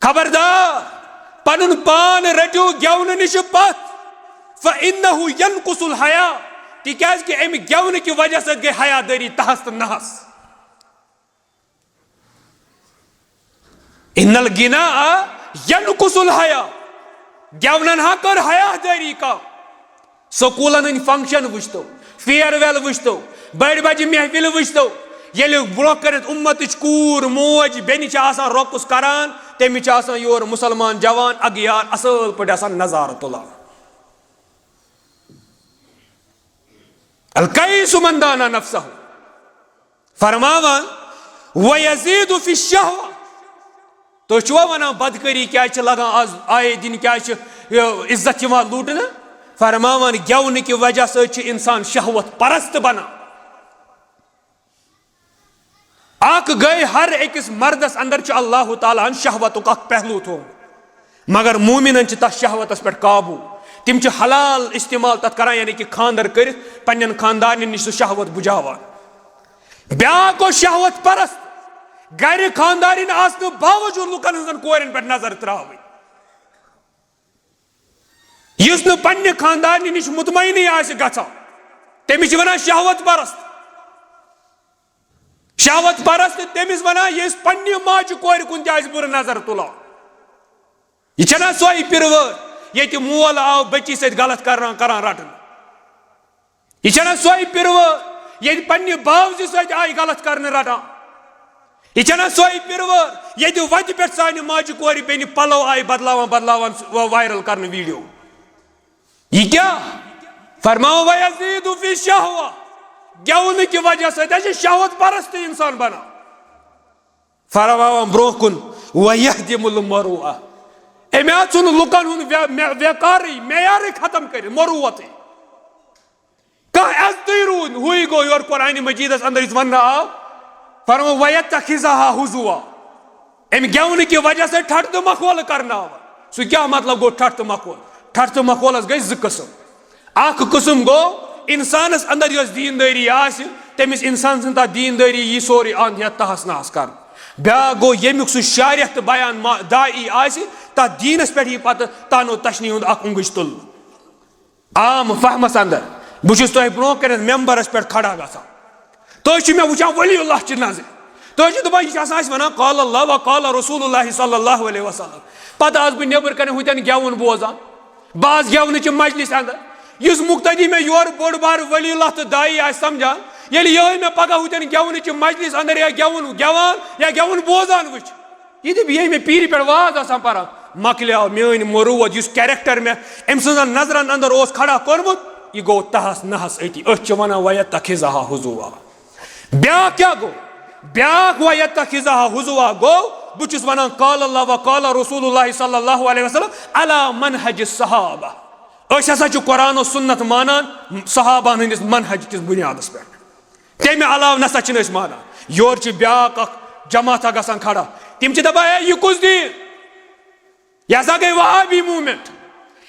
خبردار، پنُن پان رٔٹِو گٮ۪ونہٕ نِش پتھ، "فانہ ینقص الحیا"، تِکیازِ کہِ امہِ گٮ۪ونہٕ کہِ وجہ سۭتۍ گٔے حیا دٲری تحس تہٕ نحس۔ ان الغناء ینقص الحیا، گٮ۪ونن ہا کٔر حیا دٲری کم۔ سکوٗلن ہٕنٛدۍ function وٕچھتو، farewell وٕچھتو، بٔڑۍ بجہِ محفل وٕچھتو، ییٚلہِ برونٛہہ کٔرِتھ اُمتٕچ کوٗر، موج، بیٚنہِ چھِ آسان رۄقُص کران، تٔمِس چھِ آسان یورٕ مُسلمان جوان اگیار اصل پٲٹھۍ آسان نظارٕ تُلان۔ الکیس من دانا نفسہ۔ فرماوان، "ویزید فی الشہوہ"۔ تُہۍ چھِوا وَنان بدکٲری کیٛازِ چھِ لگان آز، آیے دِنہٕ کیٛازِ چھِ، یہِ، عزت یِوان لوٗٹنہٕ؟ فرماوان، گٮ۪ونہٕ کہِ وجہ سۭتۍ چھِ اِنسان شہوت پرست بنان۔ اکھ گٔے، ہر أکِس مردس اندر چھُ اللہ تعالیٰ ہن شہوتُک اکھ پہلو تھوٚومُت، مگر مومنن چھِ تتھ شہوتس پٮ۪ٹھ قابو۔ تِم چھِ حلال استعمال تتھ کران، یعنی کہِ خاندر کٔرِتھ پننٮ۪ن خاندارنٮ۪ن نِش سُہ شہوت بجاوان۔ بیاکھ گوٚو شہوت پرست، گرِ خاندارِنۍ آسنہٕ باوجود لُکن ہٕنٛزن کورٮ۪ن پٮ۪ٹھ نظر تراوٕنۍ۔ یُس نہٕ پننہِ خاندارنہِ نِش مطمئنٕے آسہِ گژھان، تٔمِس چھِ ونان شہوت پرست۔ شہوت پرست تٔمِس ونان، یُس پننہِ ماجہِ کورِ کُن تہِ آسہِ بُرٕ نظر تُلان۔ یہِ چھَنا سۄے پِروٲر، ییٚتہِ مول آو بٔچی سۭتۍ غلط کران، کران رٹنہٕ؟ یہِ چھَنا سۄے پِروٲر، ییٚتہِ پننہِ باوزِ سۭتۍ آیہِ غلط کرنہٕ رٹان؟ یہِ چھَنا سۄے پِروٲر، ییٚتہِ وَتہِ پٮ۪ٹھ سانہِ ماجہِ کورِ بیٚنہِ پَلو آیہِ بدلاوان، بدلاوان و-، viral کرنہٕ video؟ یہِ کیٛاہ؟ فرماوان، "وَیَزِیدُ فِی الشَّہْوَةِ"، گٮ۪ونہٕ کہِ وجہ سۭتۍ ہا چھِ شہوت پرست اِنسان بنان۔ فرماوان برونٛہہ کُن، "وَیَہْدِمُ الْمُرُوءَةَ"، أمۍ ہا ژھُن لُکن ہُنٛد وے-، مے-، ویقارٕے، معیارٕے ختم کٔرِتھ، مروتٕے۔ کانٛہہ عزتٕے روٗد نہٕ۔ ہُے گوٚو یورٕ قرآنِ مجیدس اندر یُس وننہٕ آو، فرموو، "وَیَتَّخِذَهَا هُزُوًا"۔ امہِ گٮ۪ونہٕ کہِ وجہ سۭتۍ ٹھٹہٕ تہٕ مخولہٕ کرناوان۔ سُہ کیٛاہ مطلب گوٚو ٹھٹہٕ تہٕ مخول؟ ٹھٹہٕ تہٕ مخولس گٔے زٕ قٕسم۔ اکھ قٕسم گوٚو، انسانس اندر یۄس دیندٲری آسہِ، تٔمِس انسان سٕنٛز تتھ دیندٲری یی سورُے اند ہٮ۪تھ تحس نحس کرنہٕ۔ بیٛاکھ گوٚو، ییٚمیُک سُہ شارح تہٕ بیان ما-، داعی آسہِ، تتھ دیٖنس پٮ۪ٹھ یی پتہٕ طعن و تشنیع ہُنٛد اکھ اونٛگُج تُلنہٕ۔ عام فہمس اندر، بہٕ چھُس تۄہہِ برونٛہہ کنٮ۪تھ ممبرس پٮ۪ٹھ کھڑا گژھان، تُہۍ چھِو مےٚ وٕچھان ولی اللہ چہِ نظرِ، تُہۍ چھِو دپان، یہِ چھِ آسان اَسہِ ونان، "قال اللہ و قال رسول اللہ صلی اللہ علیہ وسلم"، پتہٕ آسہٕ بہٕ نیبر کنہِ ہُتٮ۪ن گٮ۪وُن بوزان، بہٕ آسہٕ گٮ۪ونہٕ چہِ مجلس اندر، یُس مقتدی مےٚ یورٕ بوٚڑ بار ولی اللہ تہٕ داعی آسہِ سمجھان، ییٚلہِ یِہوٚے مےٚ پگاہ ہُتٮ۪ن گٮ۪ونہٕ چہِ مجلس اندر یا گٮ۪وُن گٮ۪وان یا گٮ۪وُن بوزان وٕچھ، یہِ تہِ بیٚیہِ مےٚ پیٖرِ پٮ۪ٹھ واز آسان پران، مۄکلیو میٲنۍ مروت، یُس character مےٚ أمۍ سٕنٛزن نظرن اندر اوس کھڑا کوٚرمُت، یہِ گوٚو تحس نحس أتی۔ أتھۍ چھِ ونان، "وَیَتَّخِذَهَا هُزُوًا"۔ بیٛاکھ کیٛاہ گوٚو؟ بیٛاکھ، "وَیَتَّخِذَهَا هُزُوًا"، گوٚو، بہٕ چھُس ونان، "قال اللہ و قال رسول اللہ صلی اللہ علیہ وسلم علی منہج الصحابہ"۔ أسۍ ہسا چھِ قرآن و سنت مانان صحابہن ہٕنٛدِس منہج کِس بنیادس پٮ۪ٹھ۔ تمہِ علاوٕ نسا چھِنہٕ أسۍ مانان۔ یورٕ چھِ بیٛاکھ اکھ جماعتھا گژھان کھڑا۔ تِم چھِ دپان، "ہے، یہِ کُس دیٖن؟ یہِ ہسا گٔے وہابی موٗمینٹ،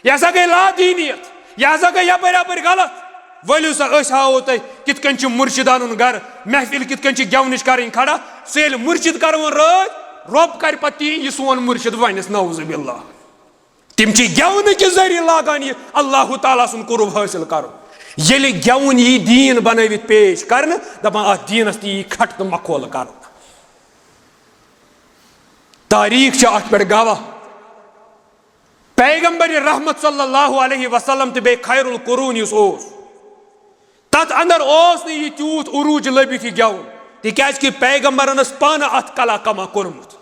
یہِ ہسا گٔے لادینیت، یہِ ہسا گٔے یپٲرۍ یپٲرۍ غلط۔" ؤلِو سا، أسۍ ہاوو تۄہہِ کِتھ کٔنۍ چھُ مُرشِدانُن گرٕ، محفل کِتھ کٔنۍ چھِ گٮ۪ونٕچ کرٕنۍ کھڑا۔ سُہ ییٚلہِ مُرشِد کرون رٲضۍ، رۄب کرِ پتہٕ تی یہِ سون مُرشِد ونٮ۪س، نعوذ باللہ۔ تِم چھِ گٮ۪ونہٕ کہِ ذٔریعہٕ لاگان یہِ اللہ تعالیٰ سُنٛد قرب حٲصِل کرُن۔ ییٚلہِ گٮ۪وُن یی دیٖن بنٲوِتھ پیش کرنہٕ، دپان، اتھ دیٖنس تہِ یی کھٹہٕ تہٕ مکھولہٕ کرنہٕ۔ تاریخ چھِ اتھ پٮ۪ٹھ گواہ۔ پیغمبر رحمت صلی اللہ علیہ وسلم تہٕ بیٚیہِ خیر القرون یُس اوس، تتھ اندر اوس نہٕ یہِ تیوٗت عروج لٔبِتھ یہِ گٮ۪وُن، تِکیازِ کہِ پیغمبرن ٲس پانہٕ اتھ کلا کما کوٚرمُت۔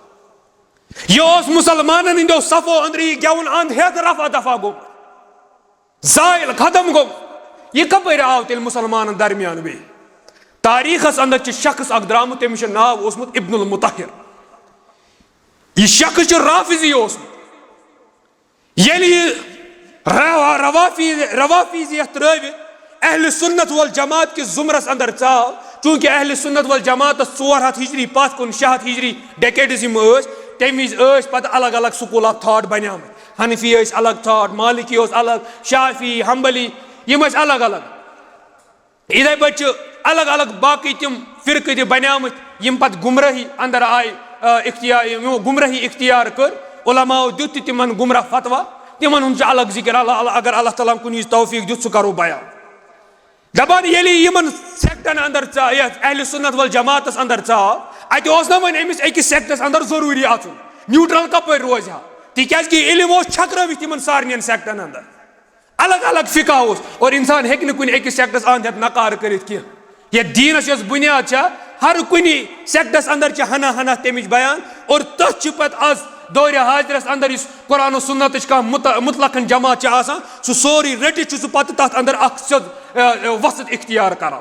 یہِ اوس مُسلمانن ہٕنٛدیو صفو أنٛدرٕ یہِ گٮ۪وُن اند ہٮ۪تھ رفع دفع گوٚمُت، زٲیِل ختم گوٚمُت۔ یہِ کپٲرۍ آو تیٚلہِ مُسلمانن درمیان بیٚیہِ؟ تاریخس اندر چھُ شخص اکھ درامُت، تٔمِس چھُ ناو اوسمُت ابن المطہر۔ یہِ شخص چھُ رافضی اوسمُت۔ ییٚلہِ یہِ رو-، روافی-، روافیزیت ترٲوِتھ اہل سنت والجماعت کِس زمرس اندر ژاو، چونکہ اہل سنت والجماعتس ژور ہتھ ہجری پتھ کُن، شےٚ ہتھ ہجری ڈیکیڈز یِم ٲسۍ، تمہِ وِزِ ٲسۍ پتہٕ الگ الگ school of thought بنیامٕتۍ۔ حنفی ٲسۍ الگ thought، مالکی اوس الگ، شافعی، حنبلی، یِم ٲسۍ الگ الگ۔ یِتھے پٲٹھۍ چھِ الگ الگ باقٕے تِم فرقہٕ تہِ بنیامٕتۍ، یِم پتہٕ گمراہی اندر آیہِ، آ، اختیار، یِمو گمراہی اختیار کٔر۔ علماء دیُت تہِ تِمن گمراہ فتوا، تِمن ہُنٛد چھُ الگ ذکر۔ اللہ، اللہ، اگر اللہ تعالیٰ ہن کُنہِ وِزِ توفیق دیُت، سُہ کرو بیان۔ دپان، ییٚلہِ یِمن سیکٹن اندر ژا-، یتھ اہل سنت والجماعتس اندر ژاو، اتہِ اوس نہ وۄنۍ أمِس أکِس سیکٹس اندر ضروٗری اژُن، neutral کپٲرۍ روزِ ہا؟ تِکیازِ کہِ علم اوس چھکرٲوِتھ یِمن سارنٕے سیکٹن اندر۔ الگ الگ فقہ اوس، اور انسان ہیٚکہِ نہٕ کُنہِ أکِس سیکٹس اند ہٮ۪تھ نقار کٔرِتھ کینٛہہ۔ یتھ دیٖنس یۄس بُنیاد چھےٚ، ہر کُنہِ سیکٹس اندر چھِ ہنا ہنا تمِچ بیان، اور تٔتھۍ چھِ پتہٕ از دورِ حاضرس اندر یُس قرآن و سنتٕچ کانٛہہ مت-، مطلقاً جماعت چھِ آسان، سُہ سورُے رٔٹِتھ چھُ سُہ پتہٕ تتھ اندر اکھ سیوٚد، ا، ا، وسط اختیار کران۔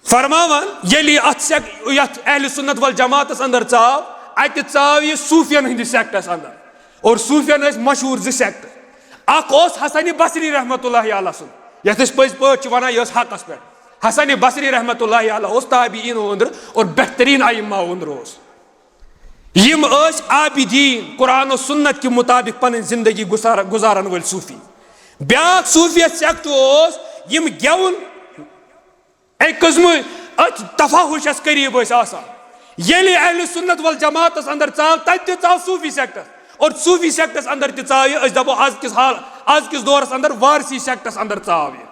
فرماوان، ییٚلہِ یہِ اتھ سیک-، یتھ اہل سنت والجماعتس اندر ژاو، اتہِ ژاو یہِ صوفین ہٕنٛدِس سیکٹس اندر، اور صوفین ٲسۍ مشہوٗر زٕ سیکٹ۔ اکھ اوس حسن بصری رحمتہ اللہ علیہ سُنٛد، یتھ أسۍ پٔزۍ پٲٹھۍ چھِ ونان، یہِ ٲس حقس پٮ۪ٹھ۔ حسن بصری رحمتہ اللہ علیہ اوس تابعینو أنٛدرٕ اور بہترین ائمہ أنٛدرٕ اوس۔ یِم ٲسۍ عابدین، قرآن و سنت کہِ مطابق پنٕنۍ زندگی گُزار-، گُزارن وٲلۍ صوفی۔ بیاکھ صوفیت سیکٹ اوس، یِم گٮ۪وُن اَکہِ قٕسمہٕ أتھۍ تفاحشس قریب ٲسۍ آسان۔ ییٚلہِ اہل سنت والجماعتس اندر ژاو، تتہِ تہِ ژاو صوفی سیکٹس، اور صوفی سیکٹس اندر تہِ ژاو یہِ، أسۍ دپو از کِس حال-، از کِس دورس اندر وارسی سیکٹس اندر ژاو یہِ۔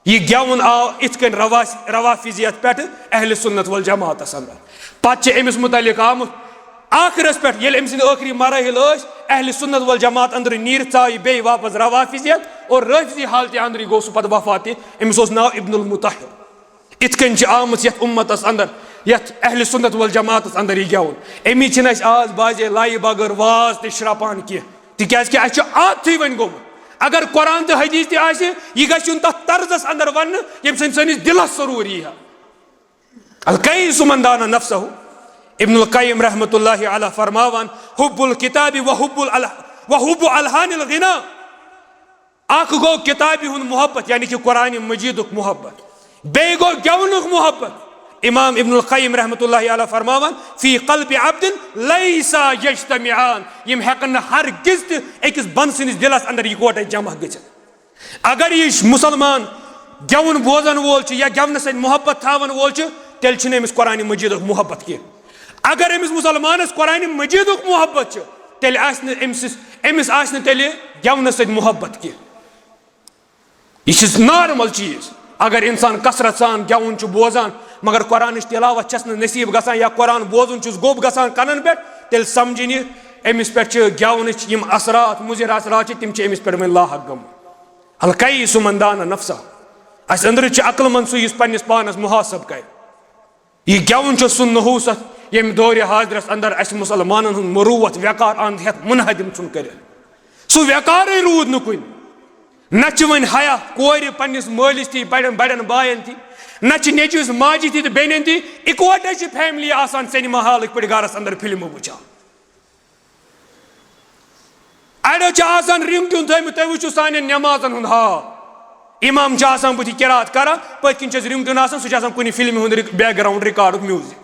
یہِ گٮ۪وُن آو اِتھ کٔنۍ رواس-، روافضیت پٮ۪ٹھٕ اہل سنت والجماعتس اندر۔ پتہٕ چھِ أمِس متعلق آمُت ٲخرس پٮ۪ٹھ، ییٚلہِ أمۍ سٕنٛدۍ ٲخری مراحل ٲسۍ، اہل سنت والجماعت اندرٕ نیٖرِتھ ژاو یہِ بیٚیہِ واپس روافضیت، اور رٲفضی حالتہِ اندرٕے گوٚو سُہ پتہٕ وفات تہِ۔ أمِس اوس ناو ابن المطہر۔ اِتھ کٔنۍ چھِ آمٕژ یتھ اُمتس اندر، یتھ اہل سنت والجماعتس اندر یہِ گٮ۪وُن۔ امی چھِنہٕ اَسہِ آز بازے لایہِ بغٲر واز تہِ شرپان کینٛہہ، تِکیازِ کہِ اَسہِ چھُ عادتھٕے وۄنۍ گوٚمُت۔ اگر قرآن تہٕ حدیث تہِ آسہِ، یہِ گژھِ یُن تتھ طرزس اندر وننہٕ، ییٚمہِ سۭتۍ سٲنِس دِلس سرور یی ہا۔ الکیس من دان نفسہ۔ ابن القیم رحمۃ اللہ علیہ فرماوان، حب الکتاب و حب ال-، و حب الحان الغنا۔ اکھ گوٚو کتابہِ ہُنٛد محبت، یعنی کہِ قرآن مجیدُک محبت، بیٚیہِ گوٚو گٮ۪ونُک محبت۔ امام ابن القیم رحمۃ اللہ علیہ فرماوان، فی قلب عبد لیسا یجتمعان، یِم ہٮ۪کن نہٕ ہرگز تہِ أکِس بندٕ سٕنٛدِس دِلس اندر یکوٹے جمع گٔژھِتھ۔ اگر یہِ مُسلمان گٮ۪وُن بوزن وول چھُ یا گٮ۪ونہٕ سۭتۍ محبت تھاون وول چھُ، تیٚلہِ چھُنہٕ أمِس قرآن مجیدُک محبت کینٛہہ۔ اگر أمِس مُسلمانس قرآن مجیدُک محبت چھُ، تیٚلہِ آسہِ نہٕ أمِس، أمِس آسہِ نہٕ تیٚلہِ گٮ۪ونہٕ سۭتۍ محبت کینٛہہ۔ یہِ چھِ نارمل چیٖز۔ اگر انسان کثرت سان گٮ۪وُن چھُ بوزان، مگر قرآنٕچ تلاوت چھَس نہٕ نصیٖب گژھان یا قرآن بوزُن چھُس گوٚب گژھان کنن پٮ۪ٹھ، تیٚلہِ سمجھِن یہِ، أمِس پٮ۪ٹھ چھِ گٮ۪ونٕچ یِم اثرات، مُضر اثرات چھِ، تِم چھِ أمِس پٮ۪ٹھ وۄنۍ لاحق گٔمٕتۍ۔ الکیس من دان نفسہ۔ اَسہِ أنٛدرٕ چھُ عقل مند سُہ، یُس پننِس پانس محاسب کرِ۔ یہِ گٮ۪وُن چھُ سُہ نحوست، ییٚمہِ دورِ حاضرس اندر اَسہِ مُسلمانن ہُنٛد مروت، وقار اند ہٮ۪تھ منہدم ژھُن کٔرِتھ۔ سُہ وقارٕے روٗد نہٕ کُنہِ۔ نہ چھِ وۄنۍ حیا کورِ پننِس مٲلِس تہِ، بڑٮ۪ن بڑٮ۪ن باین تہِ، نہ چھِ نیٚچوِس ماجہِ تہِ تہٕ بیٚنٮ۪ن تہِ۔ اِکوٹے چھِ فیملی آسان سینما ہالٕکۍ پٲٹھۍ گرس اندر فلمہٕ وٕچھان۔ اڑیو چھِ آسان رنگ ٹیون تھٲومٕتۍ، تُہۍ وٕچھِو سانٮ۪ن نٮ۪مازن ہُنٛد حال۔ امام چھُ آسان بٕتھِ قرات کران، پٔتۍ کِنۍ چھُ اَسہِ رنگ ٹیون آسان، سُہ چھُ آسان کُنہِ فلمہِ ہُنٛد رک-، background recordُک music۔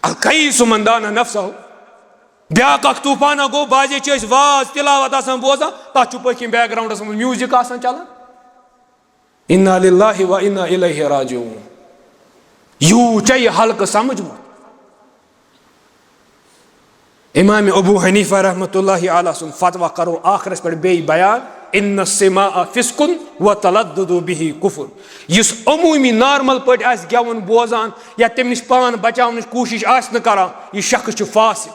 الکیس من دان نفسہ۔ بیٛاکھ اکھ طوٗفانہ گوٚو، بعضے چھِ أسۍ واز تلاوت آسان بوزان، تَتھ چھُ پٔتھۍ کِنۍ بیک گراؤنڈس منٛز میوٗزک آسان چلان۔ انا للہ و انا الیہ راجعون۔ یوٗت چھا یہِ ہلکہٕ سمجھمُت؟ امام ابو حنیفہ رحمۃ اللہ علیہ سُنٛد فتویٰ کرو ٲخرس پٮ۪ٹھ بیٚیہِ بیان، ان السماع فسق و تلذذ به کفر۔ یُس عموٗمی نارمل پٲٹھۍ آسہِ گٮ۪وُن بوزان یا تمہِ نِش پان بچاونٕچ کوٗشش آسہِ نہٕ کران، یہِ شخص چھُ فاسق۔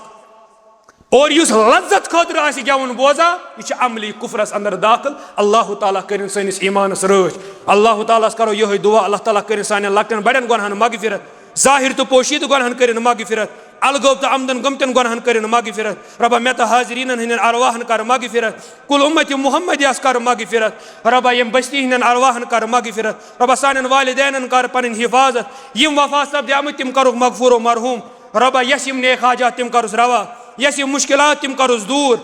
اور یُس لذت خٲطرٕ آسہِ گٮ۪وُن بوزان، یہِ چھُ عملی کفرس اندر داخل۔ اللہ تعالیٰ کٔرِن سٲنِس ایمانس رٲچھ۔ اللہ تعالیٰ ہس کرو یِہوٚے دعا، اللہ تعالیٰ کٔرِن سانٮ۪ن لۄکٹٮ۪ن بڑٮ۪ن گۄناہن مغفرت، ظاہر تہٕ پوشیدٕ گۄناہن کٔرِن مغفرت، الگٲب تہٕ عمدن گٔمتٮ۪ن گۄناہن کٔرِن مغفرت۔ رۄبا، مےٚ تہٕ حاضریٖنن ہٕنٛدٮ۪ن ارواحن کر مغفرت، کل امت محمد یس کر مغفرت۔ رۄبا، یِم بستی ہٕنٛدٮ۪ن ارواحن کر مغفرت۔ رۄبا، سانٮ۪ن والدینن کر پنٕنۍ حفاظت۔ یِم وفات سپدیمٕتۍ، تِم کرُکھ مغفور و مرحوم۔ رۄبا، یس یِم نیک حاجات، تِم کرُس روا۔ یس یِم مشکلات، تِم کرُس دوٗر۔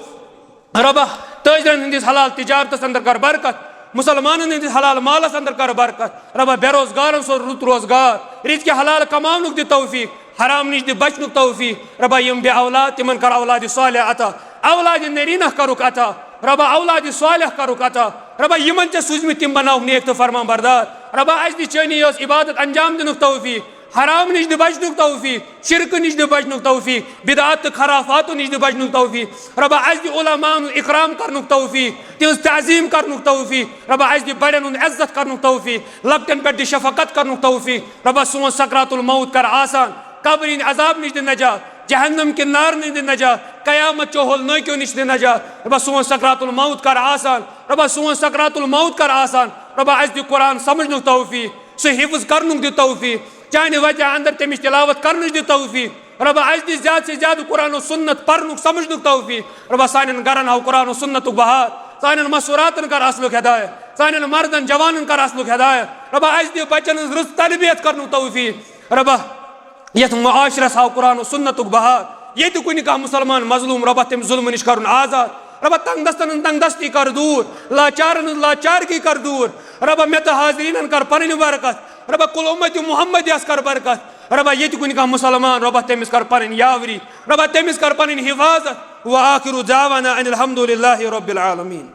رۄبا، تٲجرن ہٕنٛدِس حلال تجارتس اندر کر برکت، مسلمانن ہٕنٛدِس حلال مالس اندر کر برکت۔ رۄبا، بے روزگارن سوز رُت روزگار، رزقِ حلال کماونُک دِ توفیق، حرام نِش دِ بچنُک توفیق۔ رۄبا، یِم بے اولاد، تِمن کر اولادِ صالح عطا، اولادِ نرینہ کرُکھ عطا۔ رۄبا، اولادِ صالح کرُکھ عطا۔ رۄبا، یِمن ژےٚ سوٗزمٕتۍ، تِم بناوُکھ نیک تہٕ فرمان بردار۔ رۄبا، اسہِ دِ چٲنی یٲژ عبادت انجام دِنُک توفیق، حرام نِش دِ بچنُک توفیق، شرکہٕ نِش دِ بچنُک توفیق، بدعات تہٕ خرافاتو نِش دِ بچنُک توفیق۔ رۄبا، اسہِ دِ علماءن ہُنٛد اکرام کرنُک توفیق، تِہنٛز تعظیم کرنُک توفیق۔ رۄبا، اسہِ دِ بڑٮ۪ن ہُنٛد عزت کرنُک توفیق، لۄکٹٮ۪ن پٮ۪ٹھ دِ شفقت کرنُک توفیق۔ رۄبا، سون سکرات الموت کر آسان، قبرِ ہٕنٛدِ عذاب نِش دِ نجات، جہنم کہِ نار نِش دِ نجات، قیامت چہِ ہولنٲکیو نِش دِ نجات۔ رۄبا، سون سکرات الموت کر آسان، رۄبا، سون سکرات الموت کر آسان۔ رۄبا، اسہِ دِ قرآن سمجھنُک توفیق، سُہ حفظ کرنُک دِ توفیق، چانہِ وتہِ اندر تمِچ تلاوت کرنٕچ دِ توفیق۔ رۄبا، اسہِ دِ زیادٕ سے زیادٕ قرآن و سنت پرنُک، سمجھنُک توفیق۔ رۄبا، سانٮ۪ن گرن ہاو قرآن و سنتُک بہار، سانٮ۪ن مستوراتن کر اصلُک ہدایت، سانٮ۪ن مردن جوانن کر اصلُک ہدایت۔ رۄبا، اسہِ دِ بچن ہٕنٛز رٕژ تربیت کرنُک توفیق۔ رۄبا، یتھ معاشرس ہاو قرآن و سنتُک بہار، ییٚتہِ کُنہِ کانٛہہ مسلمان مظلوم، رۄبا، تٔمۍ ظلمہٕ نِش کرُن آزاد۔ رۄبا، تنگ دستن ہٕنٛز تنگ دستی کر دوٗر، لاچارن ہٕنٛز لاچارگی کر دوٗر۔ رۄبا، مےٚ تہٕ حاضریٖنن کر پنٕنۍ برکت۔ رۄبا، کل امت محمد یس کر برکت۔ رۄبا، ییٚتہِ کُنہِ کانٛہہ مسلمان، رۄبا، تٔمِس کر پنٕنۍ یاوری، رۄبا، تٔمِس کر پنٕنۍ حفاظت۔ وآخر دعوانا ان الحمد للہ رب العالمین۔